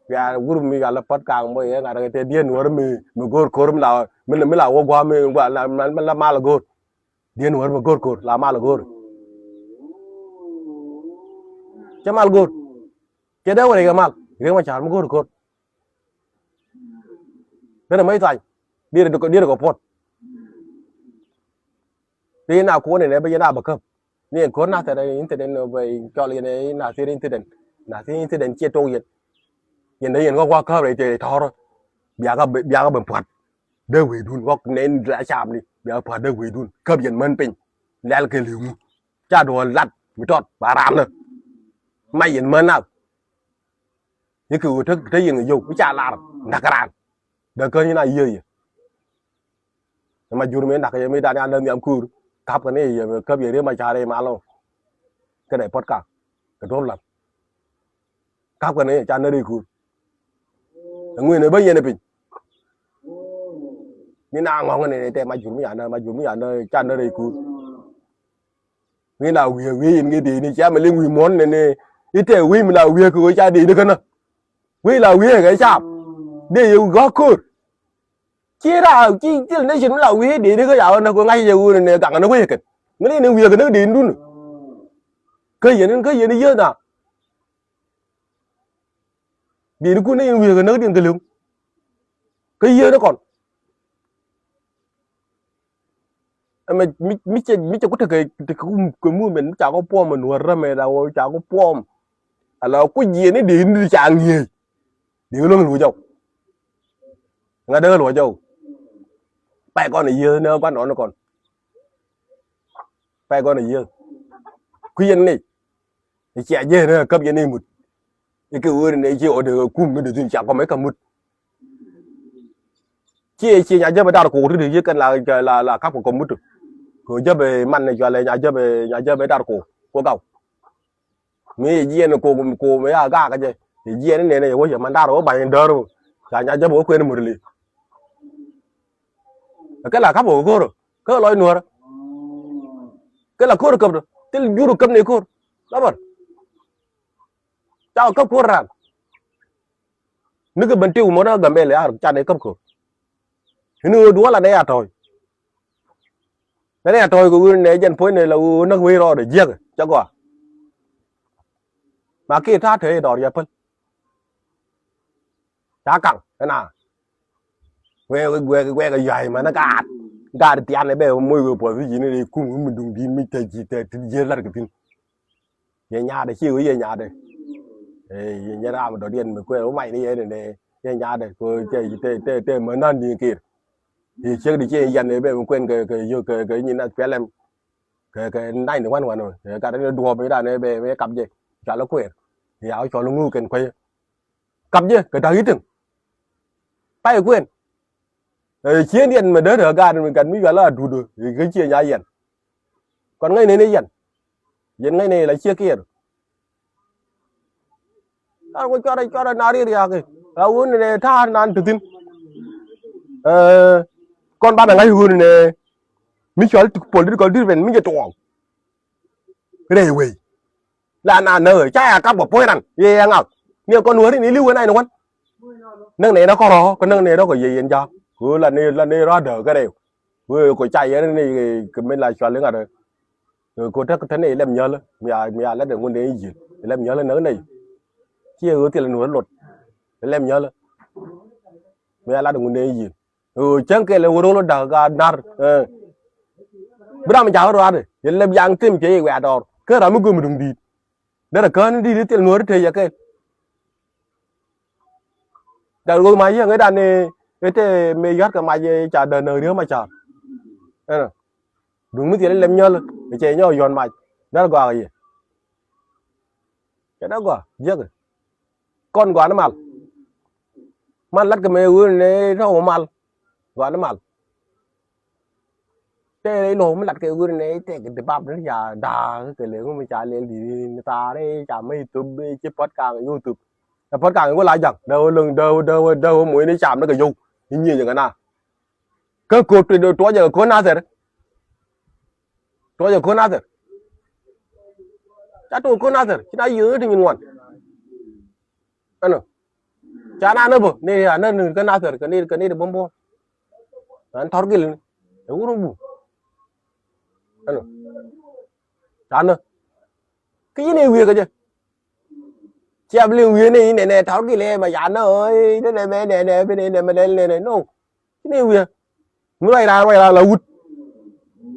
Bia wur mi yal pät ka̱a̱ŋ bä yɛ ŋa̱t kɛ tɛ diɛn nuɔ̱ɔ̱r mi, mi go̱o̱r ko̱r mi la, mi la, mi la wä gua̱a̱ mi, gua̱a̱ la, la, la mal go̱o̱r. Diɛn wär mi go̱r ko̱r la mal go̱r. Cɛ mal go̱r. Cɛ dee wä rɛy kɛ mal riek ma ca̱r mi go̱r ko̱r. Dee rɛ mec thuany. Dier kɔ, dier kɔ puɔt. Ti na kuɔn inɛ bä yɛn a bä käp. Ni ɛn ko̱r na thɛr incident bä cɔl yɛn na thir incident. Na thir incident ciɛ tok yɛn. Yɛn dee yɛn kä gua̱a̱k käp rɛy tɔ̱rä. Biakä, biakä ben pua̱t. Dee wecdun ɣɔk nɛn la caapni bia pua̱t dee wecdun käp yɛn män piny. Lɛl kɛ li̱w ŋu ca duɔ̱ɔ̱r lat mi tɔt ba raamnä. Mac yɛn män nath. Yekɛ ɣöö te, te yɛn kɛ yio̱w mi ca lar näk raan. Dee kä nyin a yiëë yɛ. Ɛma jur mi näk yɛ mi dan yan dee nhiam kuur. Kap kɛ ni yɛ mi käp yɛ ri̱em a ca̱r yɛ mal ɔ. Kä dee puɔ̱t ka kɛ duɔ̱ɔ̱r lath. Kap kɛn ca nä rɛy kuur. Ɛŋuɛn ɛ bä yɛn ɛ piny. Mi na ŋɔ̱ŋ nɛ tɛ ma jur mi anä, ma jur mi anä ca nä rɛy kuur. Mi la wiee wiee in ŋi̱ dee ni cia mi liŋ wi̱i̱ muɔ̱n nɛ ni. Itɛ wi̱i̱ mi la wiee kɛ ɣöö ca dee ni känä. Wi̱i̱ la wiee kɛ caap dee yɛ wi̱i̱ ɣɔ̱k ko̱r. Ci raar ci thil nation mi la wi̱i̱ dee ni kä yaw nä kɛ ŋa̱c yɛ ɣöö nɛ gaŋ nä wee kɛn. Ŋäli ni wi̱i̱ kɛ nä dee ni dun. Kä yɛn, kä yɛn yieeth na. Diet ikun ni in wi̱i̱ kɛ näk diɛn kɛ li̱w. Kä yieen ikɔn. Ɛmɛ mi, mi cɛ, mi cɛ ku tekɛ, tekɛ ku kɛ movement mi ca kɔ puɔm ɛ nuɔ̱r rämɛ da wä ca kɔ puɔm. Ala ku jiɛn ni diet ni ca ŋi̱eec. Diet luäŋ luɔ̱c jɔw. Ŋa̱t dee luɔ̱c jɔw. Pay kɔn ɛ yieen ni kuan nɔn ikɔn. Pay kɔn ɛ yieen. Ku yɛn ni. I̱ cia jee ni käp yɛn imut. I̱ kɛ ɣöö ni i̱ cie ɣɔt dee kum mi dee thi̱n cia kɔm i̱ kä mut. Cie cie nya jäpɛ dar ko̱o̱k ti dee yiëë kɛn la, la, la kap kɛ kɔm mut. Kɛ ɣöö jäpɛ man ni cualɛ nya jäpɛ, nya jäpɛ dar ko̱o̱k kuɔ gaw. Mi i̱ jiɛn ko̱o̱k, ko̱o̱k mi ya gaak kɛ jɛ. I̱ jiɛn ni nɛn i̱ wä yɛ man dar wä ba̱ny däär wä. Ca nya jäpɛ wä kuɛn mut li. Kɛ la kap kɛ ko̱o̱r. Kä lɔc nuɔ̱ɔ̱rä. Kä la ko̱r käp dɔ thil jur käp ni ko̱r. Labar. Ca käp ko̱r ran. Ni kɛ ben tiw mɔt ɛ Gambɛl yar ca ni käp ko̱r. Ini ɣöö duɔ̱ɔ̱r la dee a tɔ̱ɔ̱c. Dee a tɔ̱ɔ̱c kɛ ɣöö nɛ jɛn puɔ̱ny ni la ɣöö näk wec rɔɔdɛ jiäk cɛ gɔaa. Ma kiɛ ta̱a̱ te dɔɔr yɛ päl. Ca kaŋ ɛna. Wek, wek, wek, wek a yuay män a gaat. Gaat tian ɛ bɛ moc wek puɔth ji̱n rɛy kum mi duŋ di̱n mi te ji̱ te ti ji̱ lar kɛ thi̱n. Yɛ nyaatdɛ ci wee yɛ nyaatdɛ. Ɛ, yɛ nyɛ raam dɔ̱diɛn mi kuɛ wä mac ni yɛ ni nɛ yɛ nyaatdɛ ko te, te, te, te män nan di̱n kir. Yɛ ciek di ci yɛ yan ɛ bɛ mi kuɛn kɛ, kɛ yök kɛ, kɛ nyin nath piɛlɛm. Kɛ, kɛ nany ni wan wan ɛ kɛ gat ni duɔɔp mi dan ɛ bɛ, bɛ kap jɛ. Cɔal ɛ kuɛɛr. Ya wä cɔl ŋu kɛn kuɛ. Kap jɛ kɛ da̱k i̱ ti̱ŋ. Pay kuɛn. Ɛ, cieen yɛn mɛ dee tɛ gaat mi gat mi yual a duut ɛ kɛ cieen ya yɛn. Kɔn ŋäc nɛn i̱ yɛn. Yɛn ŋäc nɛn la ciek kiɛɛr. Ta̱a̱ ku cuarɛ cuarɛ na riɛt riaak i̱ a wun nɛ ta̱a̱ nan ti thi̱n. Ɛ, kɔn banɛ ŋa̱c wun nɛ mi cual political different mi jɛ tuɔɔk. Rɛy wei. La na nä ɣä ca ya kap kɛ puɔ̱ny ran yɛ yɛ ŋak. Ni kɔn wä ri ni li̱w wä nany ni wän. näk nɛy rɔ kärɔ̱, kä näk nɛy rɔ kɛ yiëë yɛn ja̱a̱k. Kɛ ɣöö la nɛy, la nɛy rɔ dääk kärɛw. Wee kɔ ca yɛn ni kɛ mi la cual iŋa̱t. Kɔ te te ni lɛm nyäl mi a, mi a lat ŋun dee yiël lɛm nyäl näk nɛy. Ci ɣöö thil nuɔr lot lɛm nyäl mi a lat ŋun dee yiël. Cäŋ kɛl wä ro̱l dak ka nar. Bi ram ja̱k ruaat yɛ lɛp yaŋ tim cɛ i̱ wɛ̈t dɔɔr kä ram mi göm duŋ di̱i̱t. Derɛ kään di̱i̱t thil nuɔr te yɛ kɛl. Dak ɣöö ma yiëŋ i̱ dan i̱ te mëë yɔ̱a̱t kɛ mac ca däär näk riäm a ca̱r. Ɛnɔ duŋ mi thil ilɛm nyäl cɛ nyɔk yɔ̱n mac. Derɛ gɔaa kɛ yɛ. Cɛ dee gɔaa jiäkɛ. Kɔn gɔaa ni mal. Man lat kɛ mɛ ɣöö ni tɔ̱ wä mal. Gɔaa ni mal. Tëë rɛy luɔ̱k mi lat kɛ ɣöö ni tëë kɛ dibap ni ca da̱a̱k kɛ lɛ ŋu mi ca lɛl di ni thaar i̱ ca mec thop i̱ ci pɔt kaŋ i̱ wä thop. Ɛ pɔt kaŋ i̱ wä la ja̱ŋ dee wä lo̱ŋ dee wä dee wä dee wä moc ni cam ni kɛ yio̱w. I̱ nyiëë jɛ kɛ na. Kä ko̱t tuɔcɛ kɛ ko̱n Nathɛr. Tuɔcɛ ko̱n Nathɛr. Ca tuɔk ko̱n Nathɛr ci na yiëë ti nyin ŋuan. Ɛnɔ ca na nä bä ni ya nä ni kä Nathɛr kɛ ni kɛ ni di bom bom. An tɔr gil ni ɛ wur bu. Ɛnɔ ca nä kä yin i̱ wiee kɛ jɛ. Cia bi liŋ wiee ni nɛ nɛ tɔr gil ɛ ma ya nä ɛ nɛ nɛ mɛ nɛ nɛ bi nɛ nɛ mɛ nɛ nɛ nɛ no. Ci ni wiee mi ruac raan ruac raan la wut.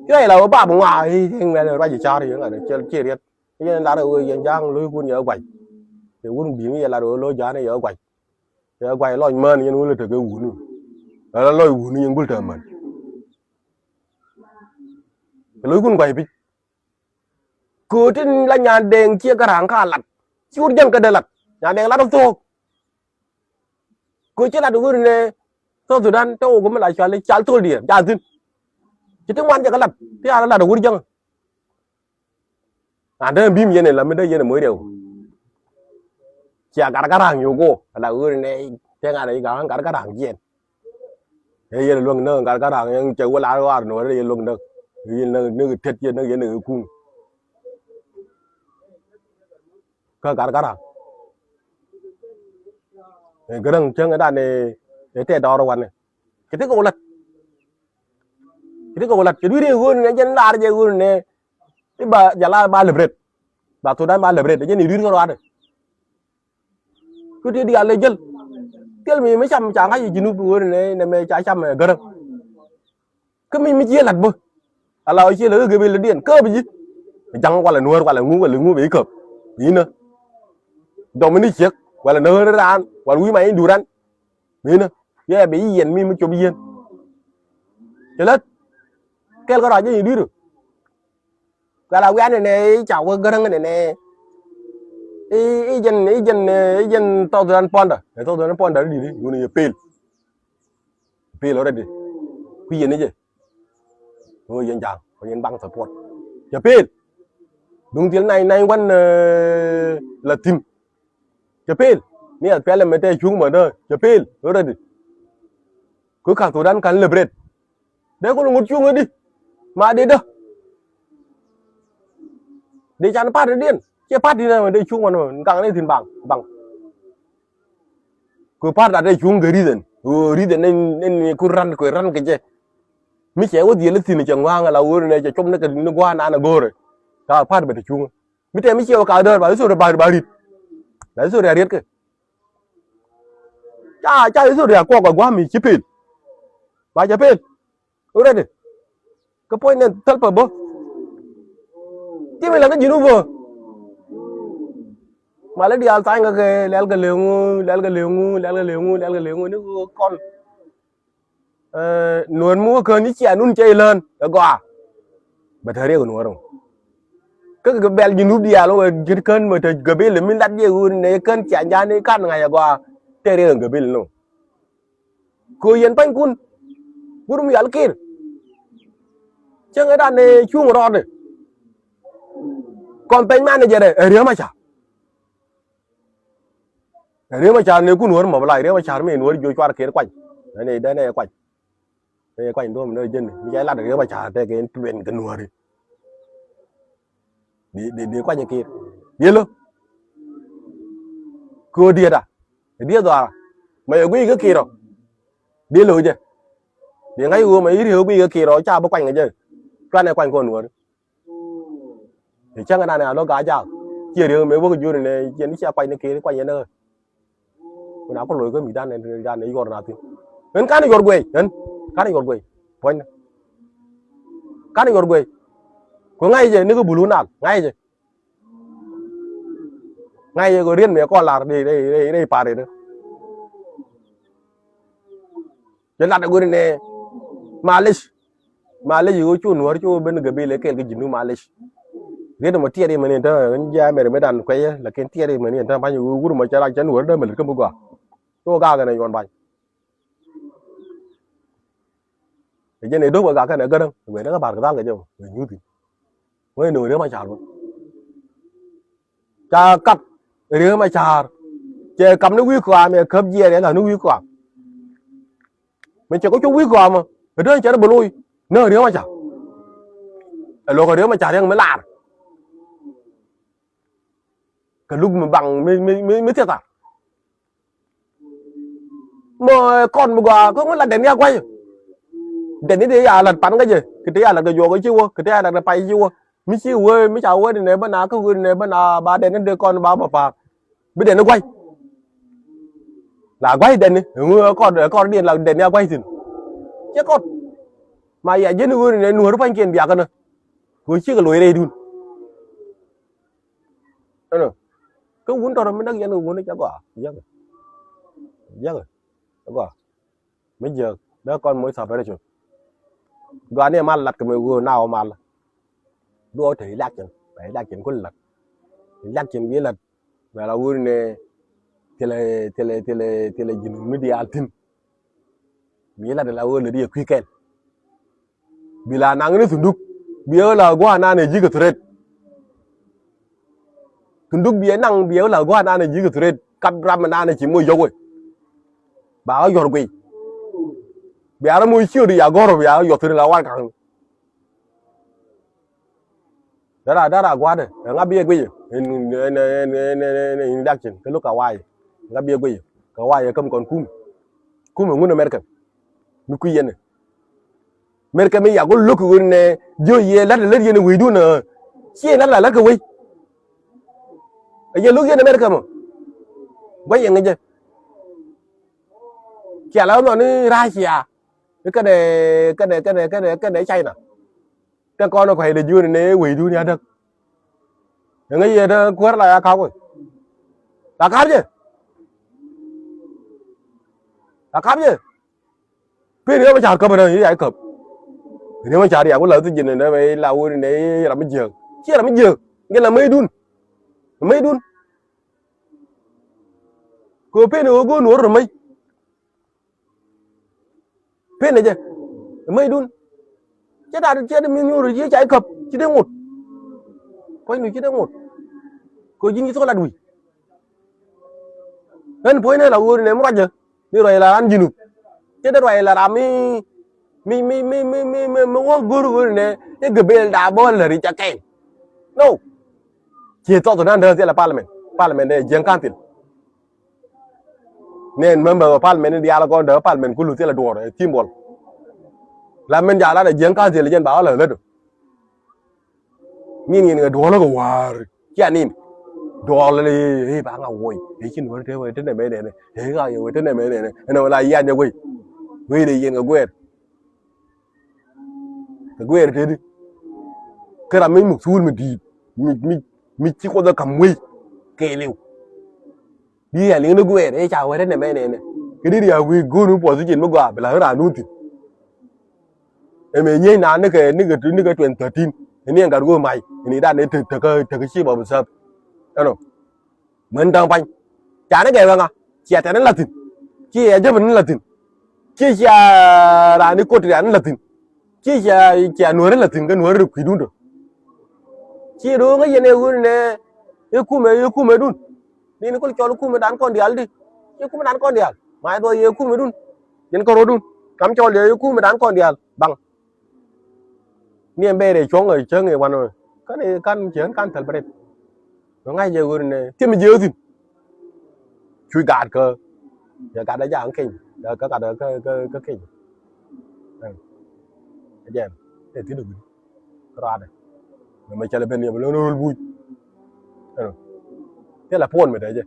Ci ruac la wä bap ŋuaa i̱ i̱ ŋuɛn ruac i̱ car yɛn ŋa̱n cɛl ci riɛt. Yɛn lar ɣöö yɛn ja̱a̱ŋ lo̱ckun yɛ guac. Yɛ wun bi̱i̱ mi yɛ lar ɣöö lo̱c ja̱a̱n yɛ guac. Yɛ guac lɔc män yɛn wun lɛ tekɛ wuni. Ala lɔc wuni yɛn gul te män. Kɛ lo̱ckun guac pi̱c. Kööt tin la Nyandɛŋ ciɛ kä ra̱a̱ŋ ka lat ci wut jäŋ kä dee lat Nyandɛŋ lat thuɔ̱k. Kööt ci lat wut nɛ South Sudan te wok mi la cual i̱ cal thol diɛ ja̱a̱n thi̱n. Ci ti ŋuan jɛ kä lat ti a lat wut jäŋ. An dee bim yɛn in la mi dee yɛn in moc riɛw. Cia gat kä ra̱a̱ŋ yio̱k ko ala wut nɛ te ŋa̱n i̱ gat kä ra̱a̱ŋ jiɛn. Ɛ yɛn luäŋ näk gat kä ra̱a̱ŋ yɛn cɛ wä la̱r ɣɔaar nuɔ̱ɔ̱r yɛn luäŋ näk. Yɛn näk näk tet yɛn näk yɛn näk kum. Kä gat kä ra̱a̱ŋ. Ɛ gäräŋ cäŋ ɛ dan ɛ tɛt dɔɔr wanɛ. Cɛ ti kɛ wä la̱t. Cɛ ti kɛ wä la̱t cɛ dui̱r yɛ ɣöö nɛ jɛn la̱r jɛ ɣöö nɛ. I̱ ba jɛ la̱r ba lɛp ret. Ba thok dan ba lɛp ret ɛ jɛn i̱ dui̱r kä ruaadɛ. Kä ti diaal lɛ jäl. Thil mi mi cam ca ŋa̱c i̱ Junub ɣöö nɛ nɛ mɛ ca cam ɛ gäräŋ. Kä mi mi cië la̱t bä. Ala ɣöö cië lɛ ɣöö gebe lɛ diɛn käp ji̱. Ja̱ŋ walɛ nuäär walɛ ŋu walɛ ŋu bɛ i̱ käp. I̱nä. Dɔm ini ciek walɛ näär raan walɛ wi̱i̱ ma in duran. I̱nä. Yɛ bɛ i̱ yɛn mi mi cop yien. Cɛ lät. Kɛl kä ruac jɛ i̱ dui̱r. Kɛ la wian nɛnɛ i̱ ca wä gäräŋ nɛnɛ. I̱, i̱ jɛn, i̱ jɛn, i̱ jɛn South Sudan pɔnda. Ɛ South Sudan pɔnda ri di̱t i̱ duuni yɛ pel. Pel already. Kui̱ yɛn i̱ jɛ. Ɣöö yɛn ja̱a̱ŋ kɔ yɛn baŋ support. Cɛ pel. Duŋ thil nine nine one, eh, la thi̱n. Cɛ pel. Ni a pɛl ɛmɛ tɛ cuŋ mɔ dä cɛ pel already. Kɛ ka̱n Sudan ka̱n liberate. Dee kul ŋut cuŋ di ma di dä. Di can party diɛn ciɛ party nɛ mɛ dee cuŋ mɔ nɔ kaŋ ni thi̱n baŋ baŋ. Kɛ party a dee cuŋ kɛ reason. Ɣöö reason ni ni ni ku ran kɛ ran kɛ jɛ. Mi cɛ wä dhiel thi̱n cɛ ŋua̱a̱ŋ ala ɣöö ni cɛ cop ni kɛ ni gua̱a̱n an a go̱o̱rɛ. Ka party bɛ te cuŋ. Mi tɛm mi ciɛ wä ka däär ba isori ba ba ri̱t. Ba isori a riet kɛ. Ca ca isori a kuɔk a gua̱a̱m mi ci pel. Ba ca pel. Already. Kä puɔ̱ny nɛ thäl pä bä. Ti mi lɛl kä Junub bä. Ma lɛ diaal thany kä kɛ lɛl kɛ leŋu lɛl kɛ leŋu lɛl kɛ leŋu lɛl kɛ leŋu ni kɔn. Nuɔ̱ɔ̱r mi wä kään i̱ cia nun cɛ ilään ɛ gɔaa. Bɛ te riɛk nuɔ̱ɔ̱r ɔ. Kä kɛ bɛl Junub diaal wä ji̱t kään mɛ te gäbil mi lat diɛ ɣöö nɛ kään cia nyan i̱ kan ŋa̱c ɛ gɔaa. Te riɛk ɛ gäbil nɔ. Kɛ ɣöö yɛn pa̱nykun wur mi yal kir. Cäŋ ɛ dan ɛ cuŋ rɔɔdɛ. Kɔn pɛny man ɛ jɛ rɛ ɛ riäm a ca. Riek Machar ni kun wär mɔp la Riek Machar mi wär jiö cuar ker kuany. Ni dee ne kuany. Ne kuany duɔm ne jeni mi ca lat Riek Machar te ke en tuen ke nuɔri. Di di di kuany ker. Di lo. Ko dieta. Di dhara. Ma yɛ guiy kä ki̱i̱rɔ. Di lo̱c jɛ. Di ŋa̱c ɣöö ma i̱ riek guiy kä ki̱i̱rɔ ca bi kuany kɛ jɛ. Cuanɛ kuany kɔn nuɔ̱ɔ̱ri. Cɛ cäŋ ɛnan ɛ a lo̱k gaa jaak. Ciɛ riek mëë wä kä jiöni nɛ ciɛ ni cia kuany ni ki̱i̱r kuany yɛn ɛ. Kun a ku lo̱c kä mi dan ɛ dan ɛ yuɔr na thi̱n. Ɣän kanɛ yuɔr guey ɣän kanɛ yuɔr guey. Puɔ̱nydä. Kanɛ yuɔr guey. Ku ŋa̱c jɛ ni kä bulu nal ŋa̱c jɛ. Ŋa̱c yɛ kɛ riet mëë kɔn lar rɛy rɛy rɛy rɛy pa̱a̱r rɛy. Jɛ lat ɛ go̱ri nɛ. Malish. Malish yɛ kɛ cu nuɔ̱ɔ̱r cu ben gabila kɛɛl kɛ ji̱n du malish. Riet mɔ tiɛt imɛ ni täŋ ɣän ji̱ Amɛri mëë dan kuɛyɛ lakin tiɛt imɛ ni täŋ pa̱ny wur mɔ cɛ rak cɛ nuɔ̱ɔ̱r dämɛ lät kä mi gɔaa. Cu gaak ɛn ɛ yuɔn pa̱ny. Ɛ jɛn ɛ do̱p kɛ gak kɛn ɛ gäräŋ ɛ guɛc ni kä bar kɛ dhal kɛ jɛ ɛ nyuthi. Wee ni wee Riek Machar bä. Ca kap Riek Machar. Cɛ kap ni wi̱i̱ kɔam ɛ käp jiɛɛr ɛ la̱th ni wi̱i̱ kɔam. Mi cɛ kɛ cop wi̱i̱ kɔam ɛ dee cɛ ni bɛ lo̱c ni Riek Machar. Ɛ lo̱k ɛ Riek Machar yɛn mi lar. Kɛ luk mi baŋ mi mi mi mi thiathar. Mɔ kɔn mi gɔaa kä ŋun la dɛn ya gua̱c. Dɛn ni dee ya lat pan kä jɛ kɛ te ya lat kɛ juɔk kä ci wä kɛ te ya lat kɛ pay ci wä. Mi ci wee mi ca wee ni nɛ bä na kä wee ni nɛ bä na ba dɛn ni dee kɔn ba bä pa̱a̱r. Bi dɛn ni gua̱c. La gua̱c dɛn ni ŋu kɔn kɔn diɛn la dɛn ni a gua̱c thi̱n. Cɛ kɔn. Ma ya jɛn wee ni nɛ nuɔ̱r pa̱nykiɛn biakä ni. Kɛ wee cikɛ loc rɛydun. Ɛnɔ kä wun tɔrɔ mi näk yɛn kɛ wun cɛ gɔaa. Jiäkɛ jiäkɛ cɛ gɔaa. Mi jiäk dee kɔn moc separation. Gɔaa ni mal lat kɛ mi wee na wä mal. Duɔɔk te election ba election ku lat. Election bi lat. Bɛ la wun ni thilɛ thilɛ thilɛ thilɛ ji̱n mi diaal thi̱n. Bi lat la wun ni di yɛ kui̱ kɛl. Bi la naŋ ni thunduk bi ɣä la gua̱a̱ nan ɛ ji̱ kɛ thuret. Thunduk bi ɛ naŋ bi ɣä la gua̱a̱ nan ɛ ji̱ kɛ thuret kap ram nan ɛ ci moc yɔk wec. Ba ɣä yɔr guiy. Bia rɔ moc ciöt ya gɔ̱r bia ɣä yɔth ni la war kaŋ. Dara dara gua̱dɛ ɛ ŋa bi ɛ guiy in in in in in in in dak cin kä luk ka wa̱a̱ yɛ. Ŋa bi ɛ guiy kä wa̱a̱ yɛ käm kɔn kum. Kum ɛ ŋun America. Mi kui̱ yɛn ɛ America mi yak wä lo̱k kɛ ɣöö nɛ jiö yɛ la̱t la̱t yɛn wecdun ɛ. Ciɛ la̱t la la̱t kɛ wec. Ɛ yɛ lo̱k yɛn America mɔ. Gua̱c yɛ ŋäcɛ. Cia la wä nhɔni Russia. Kɛnɛ kɛnɛ kɛnɛ kɛnɛ kɛnɛ China. Tɛ kɔn ɛ kua̱c dee jiö nɛ wecdun ya däk. Ɛ ŋäc yɛ te kuäär la ya kap wec. La kap jɛ. La kap jɛ. Pen Riek Machar käp ɛ nä i̱ yac käp. Riek Machar yak wä la thi ji̱n ɛ nä mɛ la wä ri nɛ i̱ ram mi jiäk. Ci ram mi jiäk. Ŋɛ la mäcdun. Mäcdun. Kɛ pen ɛ wä go̱o̱n wä rɔ mäc. Pen ɛ jɛ. Mäcdun. Cɛ da̱a̱t cɛ di mi nyuur ci ca i̱ käp ci dee ŋot. Puɔ̱nydu ci dee ŋot. Kɛ ji̱n ci thok lat wi̱c. Ɣän puɔ̱ny ni la wä ri nɛ mi ruacä. Mi ruac la ran Junub. Cɛ dee ruac la ram mi mi mi mi mi mi mi mi wä go̱r go̱r nɛ i̱ gabel da bä lär i̱ ca kɛn. No. Ciɛ thɔth nan dee thilɛ parliament. Parliament dee jiɛŋ council. Nɛn member of parliament ni diaal kɔn dee parliament kulu thilɛ duɔr ɛ symbol. La min jaal lat ɛ jiɛŋ council jɛn ba wä lär lät. Nin nin kɛ duɔl kɛ wa̱a̱r cia nin. Duɔl ni ɛ ba ŋa woc ɛ cin wä te wä te nɛ mɛ nɛnɛ ɛ ŋa yɛ wä te nɛ mɛ nɛnɛ ɛn wä la yian yɛ wei. Wei de yɛn kɛ guɛɛr. Kɛ guɛɛr te di. Kä ram mi muk thuul mi di̱i̱t mi mi mi ci kuɔth ɛ kam wei. Kɛɛliw. Bi a liŋ ni guɛɛr ëë ca wä ren ɛmɛ nɛnɛ. Kɛ di ria̱a̱k wi̱i̱ go̱o̱n mi puɔth thi̱n mi gɔaa bi la ɣän raan duun thi̱n. Ɛmɛ nyiey naan nikɛ nikɛ nikɛ twenty thirteen. Ɛn ni ɛn gat go̱o̱n mac ɛn i̱ dan ëë tek tek tek ci bɔ bi thäp. Ɛnɔ. Män da̱ŋ pa̱ny. Ca ni gɛɛ wä ŋa. Cia tɛn ni la̱th thi̱n. Ci ɛ jäpɛ ni la̱th thi̱n. Ci cia raan ni kot raan ni la̱th thi̱n. Ci cia cia nuäri la̱th thi̱n kä nuäri rɛ kui̱dun tɔ. Ci do̱o̱ŋä yɛn ɛ ɣöö nɛ ɛ kumɛ ɛ kumɛ dun. Ni ni kul cɔl kumɛ dan kɔn diaal di. Ɛ kumɛ dan kɔn diaal ma ɛ dhɔ yɛ kumɛ dun. Yɛn kɛ rɔdun kam cɔl yɛ ɛ kumɛ dan kɔn diaal baŋ. Ni ɛn bɛɛrɛ cuɔ̱ŋ ɛ cäŋ ɛ wan ɛ kan ɛ kan cɛ kan thɛl bɛ rɛt. Ɣöö ŋa̱c jɛ ɣöö nɛ thi̱m jɛ ɣöö thi̱n. Cuc gaat kä Yɛ kat ɛ ja̱a̱ŋ keny, kä kat kä kä keny. Ɛ jɛn ɛ thi̱n ɛ wi̱n kä raadɛ. Mɛ mɛ cɛl ɛ ben yɛ mɛ lo̱n ro̱l buc. Ɛnɔ thilɛ puɔ̱n mi tɛcɛ.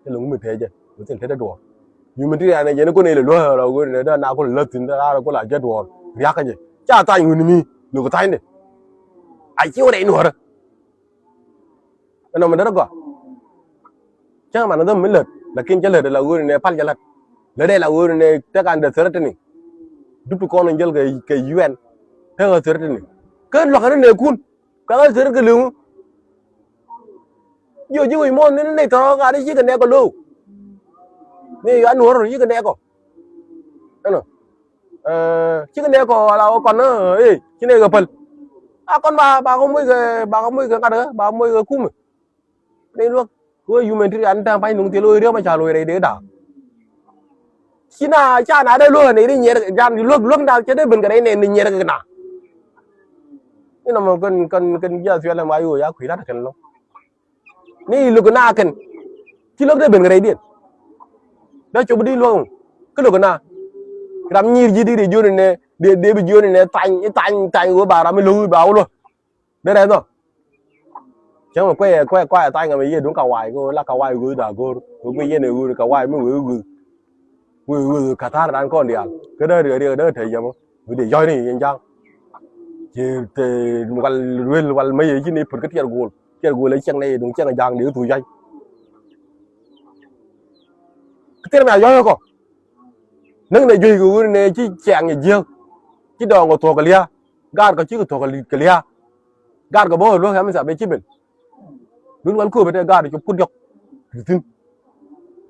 Thilɛ ŋu mi tɛcɛ. Mɛ thil tetdɛ duɔ̱ɔ̱r. Yu mi ti rian ɛ jɛn ɛ kun ɛ lɛ luäk ɛ la ɣöö nɛ dee na kun lä thi̱n dee raar ɛ kun la jɛ duɔ̱ɔ̱r ria̱k kä jɛ. Ca tha̱a̱ny wi̱n mi luk tha̱a̱nydɛ. A ci wä rɛy nuɔ̱ɔ̱rä. Ɛnɔ mi derɛ gɔaa. Cäŋ man dhäm mi lät lakin cä lät la ɣööri nɛ pal cä lät. Lät dee la ɣööri nɛ tek an de threatening. Dup ti kɔn in jäl kɛ U N tek a threatening. Kä luakä ni nɛ kun kä a threat kɛ liŋu. Jiɔ ji̱ wi̱c muɔ̱ɔ̱n ni ni tɔ̱rɔ ŋa̱t i̱ cikɛ nɛɛkɔ lo̱o̱. Ni yuan nuɔ̱ɔ̱r cikɛ nɛɛkɔ. Ɛnɔ. Cikɛ nɛɛkɔ ala wä kɔn ɛ ci nɛɛkɛ päl. A kɔn ba ba kɔ moc kɛ ba kɔ moc kɛ ŋa̱t kɛ ba moc kɛ kumɛ. Ni luäk kɛ wee humanitarian ta̱a̱ pa̱ny nuŋ thil wee riäm a ca loc rɛy dee da̱a̱. Ci na ca na dee luäk ni ri nyiɛr jan luäk luäk na cɛ dee ben kɛ rɛy nɛn ni nyiɛr kɛ na. Ni nɔmɔ kɛn kɛn kɛn jiath cuɛl ɛmɛ a yoc a kui̱ lat kɛn lɔ. Ni lo̱k na kɛn ci lo̱k dee ben kɛ rɛydiɛn. Dee cop di luäk kä lo̱k na ram nyir ji̱ di dee jiöni nɛ dee dee bi jiöni nɛ thany thany thany wee ba ram mi lo̱k ba wä luäk. Dee rɛy dhɔ. Cäŋ mɛ kuɛ kuɛ kuɛ thany ŋa mɛ yiëë duŋ ka wa̱a̱ ko la ka wa̱a̱ go̱o̱th da̱a̱ go̱o̱r wee kuɛ yɛn ɛ ɣööri ka wa̱a̱ mi wee go̱o̱th. Wee wee ka̱tha̱r dan kɔn diaal kä dee riɛk riɛk dee te yɛmɔ. Wee dee yɔ̱cni yɛn ja̱a̱ŋ. Ci te wal ruel wal mäc yɛ ci ni put kä tiɛɛr go̱o̱l tiɛɛr go̱o̱l ɛ ciɛŋ nɛ yɛ duŋ ciɛŋ ja̱a̱ŋ dee thuu yɔ̱c. Kä thil mɛ a yɔ̱c kɔ näŋ nɛ juec kɛ ɣööri nɛ ci ciɛɛŋ yɛ jiääk. Ci dɔɔŋ kɛ thuɔ̱k kɛ lia̱a̱. Gaat kɛ ci kɛ thuɔ̱k kɛ lia̱a̱. Gaat kɛ bä luäk ɛ mi tha̱a̱ŋ bɛ ci ben. Duel wal kööbɛ tɛ gaat cop ku diɔ̱k ti thi̱n.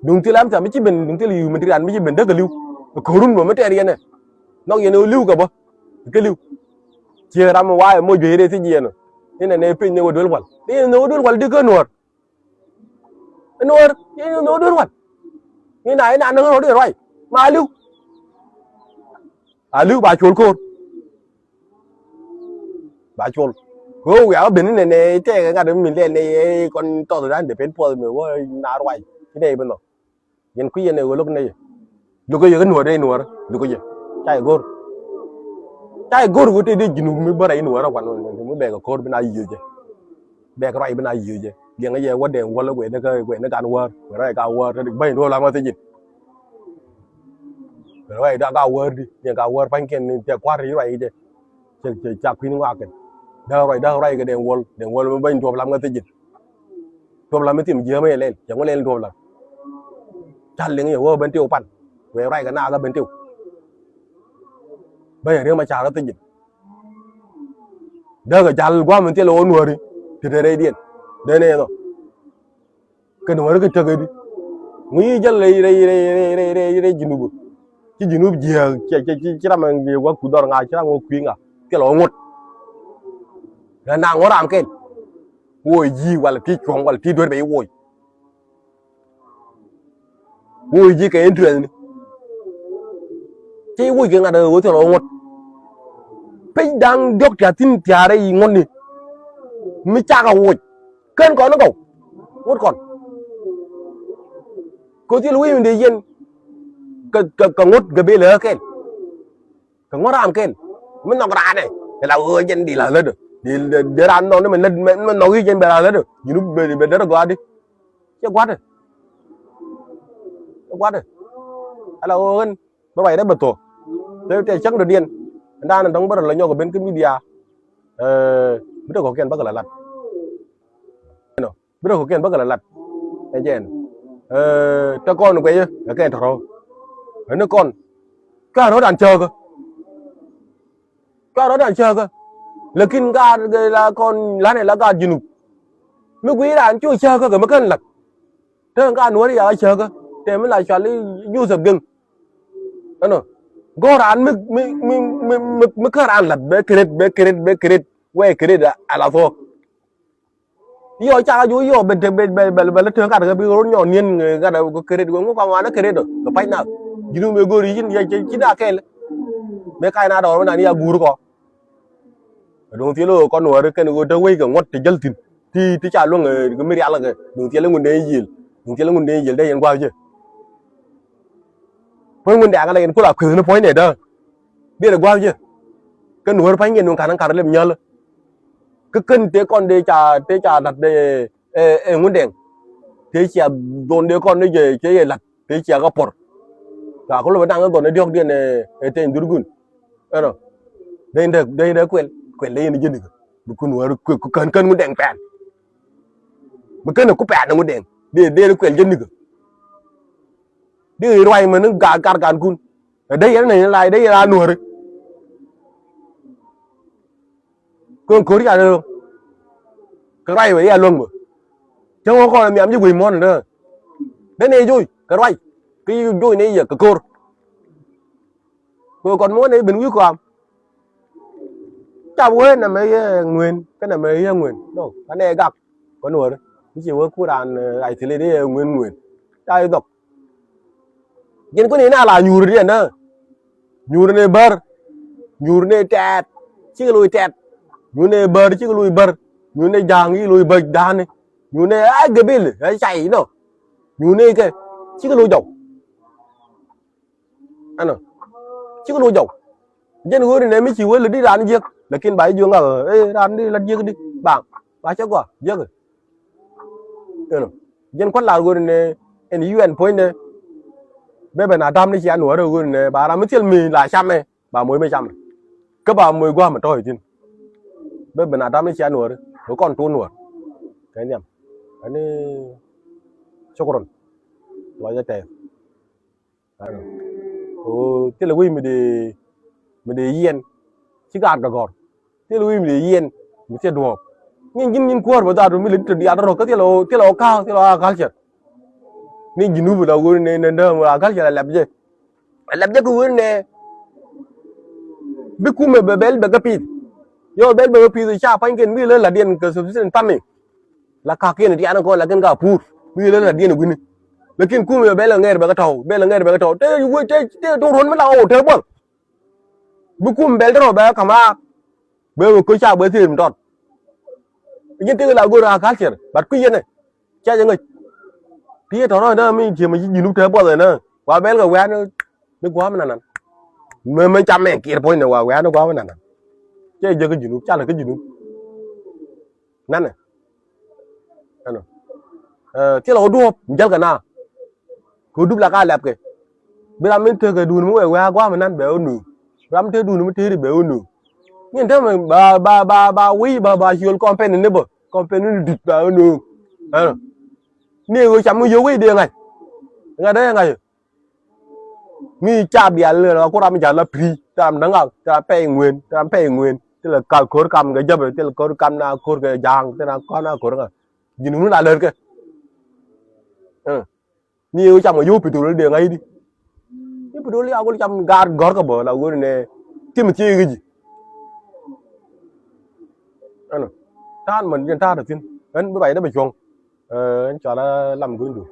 Duŋ thil am tham mi ci ben duŋ thil yuu mi ti rian mi ci ben däk kɛ li̱w. Kɛ ko̱run bä mi tɛɛr yɛn ɛ nhɔk yɛn ɛ li̱w kɛ bä. Kɛ li̱w. Ciɛ ram mi wa̱a̱ ɛ moc juey rɛy thiec yɛn ɔ. Inɛ nɛ piny ni wä duel wal inɛ nɛ wä duel wal di kä nuɔ̱ɔ̱r. Nuɔ̱ɔ̱r inɛ nɛ wä duel wal. Inɛ inɛ nɛ wä duel wal ma li̱w. A li̱w ba col ko̱r. Ba col. Kɛ ɣöö wiaa wä ben inɛ nɛ tɛɛkɛ ŋa̱t mi lɛl nɛ yɛ kɔn tɔth dan dee pen puɔth mi wä naar wac ci nɛ i̱ bi nhɔk. Yɛn kui̱ yɛn ɛ ɣöö lo̱k nɛ yɛ. Lo̱k yɛ kä nuɔ̱ɔ̱r dee nuɔ̱ɔ̱r lo̱k yɛ. Ca yɛ go̱r. Ca yɛ go̱r ɣöö tëë dee ji̱n mi bä rɛy nuɔ̱ɔ̱r ɛ kuan mi bɛɛkɛ ko̱r bi na yiëë jɛ. Bɛɛkɛ ruac bi na yiëë jɛ liɛŋä yɛ wä dɛɛŋ wäl guɛcni kä guɛcni kan wäär guɛc ruac ka wäär te dik bäny duɔ̱ɔ̱p lam kä thiec ji̱n. Guɛc ruac da ka wäär di yɛn ka wäär pa̱nykiɛn ni tɛ kua̱r ri ruac jɛ. Cɛ cɛ ca kui̱n ŋɔak kɛn däk ruac däk ruac kɛ dɛɛŋ wäl dɛɛŋ wäl mi bäny duɔ̱ɔ̱p lam kä thiec ji̱n. Duɔ̱ɔ̱p lam mi thim jiäämä yɛ lɛl cɛ ŋu lɛl duɔ̱ɔ̱p lam. Ca liŋ yɛ wä ben tiw pan guɛc ruac kɛ naakä ben tiw. Bäny riäm a ca̱r kä thiec ji̱n. Däkɛ jal gua̱a̱m in thilɛ ɣöö nuääri ti te rɛydiɛn. Dee nɛɛnɔ kɛ nuääri kɛ tekɛ di. Ŋui̱ jäl rɛy rɛy rɛy rɛy rɛy rɛy rɛy ji̱nup. Ci ji̱nup jiääk ci ci ci ci ram in wä kui̱ dhɔr ŋa ci ram in wä kui̱ ŋa. Thilɛ ɣöö ŋot. Rɛ na ŋot ram kɛn. Woc ji̱ wal ti cuɔ̱ŋ wal ti duer bɛ i̱ woc. Woc ji̱ kɛ interest ni. Ci woc kɛ ŋa̱t ɛ ɣöö thil ɣɔw ŋuɔ̱t. Pec da̱ŋ diɔ̱k tia̱ thi̱n tia̱a̱rɛ i̱ ŋuɔ̱tni. Mi cakɛ woc ken kɔn ni gɔw ŋuɔ̱t kɔn. Kɛ thil wi̱i̱ mi dee yɛn kɛ kɛ kɛ ŋuɔ̱t kɛ bee lɛ ɣä kɛn. Kɛ ŋuɔ̱t ram kɛn mi nhɔk raan ɛ kɛ la ɣöö jɛn di la lätdä. Di di ran nhɔk ni mɛ lät mɛ nhɔk i̱ jɛn bɛ la lätdä. Ji̱n bi bɛ derɛ gɔaa di. Cɛ gua̱tdɛ. Cɛ gua̱tdɛ. Ala ɣöö ɣän bä ruacdɛ bɛ thuɔ̱k. Tɛ tɛ cäŋ dɔ̱diɛn. Ɛn daanɛ dɔ̱ŋ bä rɔ la nyɔk ɛ ben kä midia. Ɛɛ mi te kɔ̱kiɛn bäkɛ la lat. Ɛnɔ bi te kɔ̱kiɛn bäkɛ la lat. Ɛ jɛɛn. Ɛɛ te kɔn guɛcä ɛ kɛn tɔ̱rɔ̱. Ɛn ni kɔn. Kä rɔ̱dan cääkä. Cua rɔ̱dan cääkä. Lakin gaat la kɔn la̱nɛ la gaat ji̱nup. Mi guiy raan cu cääkä kɛ mi kän la̱t. Te gaat nuɔ̱ɔ̱ri yakä cääkä te mi la cual i̱ Joseph Geng. Ɛnɔ gɔ̱r raan mi mi mi mi mi kän raan la̱t bɛ keret bɛ keret bɛ keret wɛ keret a la thuɔ̱k. Yɔ cakɛ ju yɔ bɛ bɛ bɛ bɛ bɛ lɛ tëë gat kɛ bi rot nyɔ niɛn gat kɛ keret kɛ ŋu kɔn wanɛ keret kɛ pa̱c na. Ji̱n mi go̱o̱r yi̱n yɛ ci na kɛl. Bɛ kac na dɔɔr mi na ni a guur kɔ. Duŋ thil ɣöö kɔn wäär kɛn ɣöö te wec kɛ ŋuɔ̱t te jäl thi̱n ti ti ca luäŋ kɛ mi rial kɛ duŋ thil ŋun dee yiël duŋ thil ŋun dee yiël dee yɛn gua̱a̱th jɛ. Puɔ̱ny Ŋundɛŋ ala yɛn kula kueth ni puɔ̱ny nɛ dä. Biɛl gua̱a̱th jɛ. Kä Nuäär pa̱ny yɛn nuŋ ka̱n ka̱n lep nyäl. Kä kän tëë kɔn dee ca tëë ca la̱t dee ɛ ɛ Ŋundɛŋ. Tëë cia dhon dee kɔn ni jɛ cɛ yɛ la̱t tëë cia kä puɔ̱r. Ca kä lop ɛ da̱ŋ dhon ɛ diɔ̱k diɛn ɛ tɛny dhurgun. Ɛnɔ. Dee dee dee dee kuɛl kuɛl dee yɛn jɛ nikä. Bi kun Nuäär kueth ku kän kän Ŋundɛŋ pɛn. Bi kän ɛ ku pɛn ɛ Ŋundɛŋ dee dee kuɛl jɛ nikä. Dee ruac mɛn ni gaat gat gat kun. Ɛ dee yɛn ni la dee yɛn a Nuääri. Kön ko̱r ca dee kɛ ruac bɛ yɛ luäŋ bä. Cä ŋɔ kɔn nhiam ji̱ guic muɔ̱n ni dee. Dee ni joc kɛ ruac. Kɛ ji̱ joc ni yɛ kɛ ko̱r. Kɛ kɔn muɔ̱n ni ben wi̱i̱ kɔam. Cap wee nɛmɛ yɛ ŋueen kä nɛmɛ yɛ ŋueen. No, anɛ gak kɔn wär. I̱ ci wee ku raan isolate yɛ ŋueen ŋueen. Ca i̱ dhɔk. Ji̱n kuni na la nyuur ni ɛnä. Nyuur ni bär. Nyuur ni tɛɛt. Cikɛ loc tɛɛt. Nyuur ni bär cikɛ loc bär. Nyuur ni ja̱a̱ŋ cikɛ loc bär da̱a̱ni. Nyuur ni a gabili a cay nɔ. Nyuur ni kɛ cikɛ loc jɔw. Ɛnɔ. Cikɛ loc jɔw. Jɛn ɣööri nɛ mi ci wee lätdi raan jiäk. Lakin ba ji̱ jiök ŋa̱k ɛ raan di la̱t jiäk di. Ba ba cɛ gɔaa jiäk. Ɛnɔ. Jɛn kua̱n la ɣööri nɛ ɛn U N puɔ̱nydɛ. Bɛ ben a da̱m ni cia Nuäärä ɣööri nɛ ba ram mi thil mi la camɛ. Ba moc mi camɛ. Kä ba moc gua̱a̱m mi tɔ̱ɔ̱c thi̱n. Bɛ ben a da̱m ni cia Nuäärä. Bɛ kɔn tuun Nuäär. Kɛ nhiam. Ani cukran. Lɔcdä tɛɛth. Ɣöö thilɛ wi̱i̱ mi dee mi dee yiɛn. Ci gaat kɛ gɔ̱r. Thilɛ wi̱i̱ mi dee yiɛn mi thil duɔ̱ɔ̱p. Ŋi̱n ji̱n nyin kuäär bä dhaat mi lɛ di̱t tɔ diaal rɔ kä thilɛ ɣöö thilɛ ɣöö ka̱a̱k thilɛ ɣöö agriculture. Ni Junub la ɣöö nɛ nɛ däm agriculture a lɛp jɛ. A lɛp jɛ kɛ ɣöö nɛ bi kumɛ bɛ bɛl bɛ kä pi̱i̱th. Yɔ bɛl bɛ kä pi̱i̱th ca pa̱nykiɛn mi lɛ la̱tdiɛn kɛ subsistence farming. La ka̱kiɛn tian kɔn lakin ka puur mi lɛ la̱tdiɛn wi̱ni. Lakin kumɛ bɛl ŋɛr bɛ kä tɔ̱w bɛl ŋɛr bɛ kä tɔ̱w te wec te te tuŋ ruɔ̱n mi la ɣɔw te buɔth. Bi kum bɛl te rɔ bɛ kä ka̱m raar. Bɛ wek kä ca bɛ thier mi tɔt. Ji̱n tekɛ la go̱r agriculture but kui̱ yɛn ɛ. Ca jɛ ŋäc. Ti yɛ tɔ̱rɔ̱ nä mi tiɛm ci Junub te buɔth ɛnä wa bɛl kɛ wɛ̈ɛ̈n ni gua̱a̱m nanan. Mɛ mɛ cam mɛ kiɛɛr puɔ̱nynɛ wa wɛ̈ɛ̈n ni gua̱a̱m nanan. Cɛ jɛ kä Junub ca lɛ kä Junub. Nanɛ. Ɛnɔ. Ɛ thilɛ wä duɔ̱ɔ̱p mi jäl kɛ na. Kɛ wä dup la ka lɛp kɛ. Bi ram mi tekɛ duun mi wɛ wɛ̈ɛ̈ gua̱a̱m nan bɛ wä nööŋ. Ram mi te duun mi teri bɛ wä nööŋ. Nyin te mɛ ba ba ba ba wi̱i̱ ba ba ciöl kɔmpɛn ni bä kɔmpɛn ni dit ba wä nööŋ. Ɛnɔ. Ni ɣöö cam mi yio̱w wec dee ŋa̱c. Ŋa̱c dee ŋa̱c. Mi ca bial ni la ku ram mi ca la pi̱i̱ te ram däŋ ŋak te ram pɛy ŋueen te ram pɛy ŋueen te la ka ko̱r kam kɛ jäpɛ te la ko̱r kam na ko̱r kɛ ja̱a̱ŋ te na kɔn na ko̱r ŋa. Ji̱n wun a lät kɛ. Ni ɣöö cam kɛ yio̱w pi̱tol dee ŋa̱c di. Ni pi̱tol ya gol cam gaat gɔ̱r kɛ bä la ɣöö ni nɛ tim thiee kɛ ji̱. Ɛnɔ. Ta̱a̱n män jɛn ta̱a̱n thi̱n ɣän bi ruacdä bɛ cuɔ̱ŋ. Ɛn cɔal a lam go̱nydu.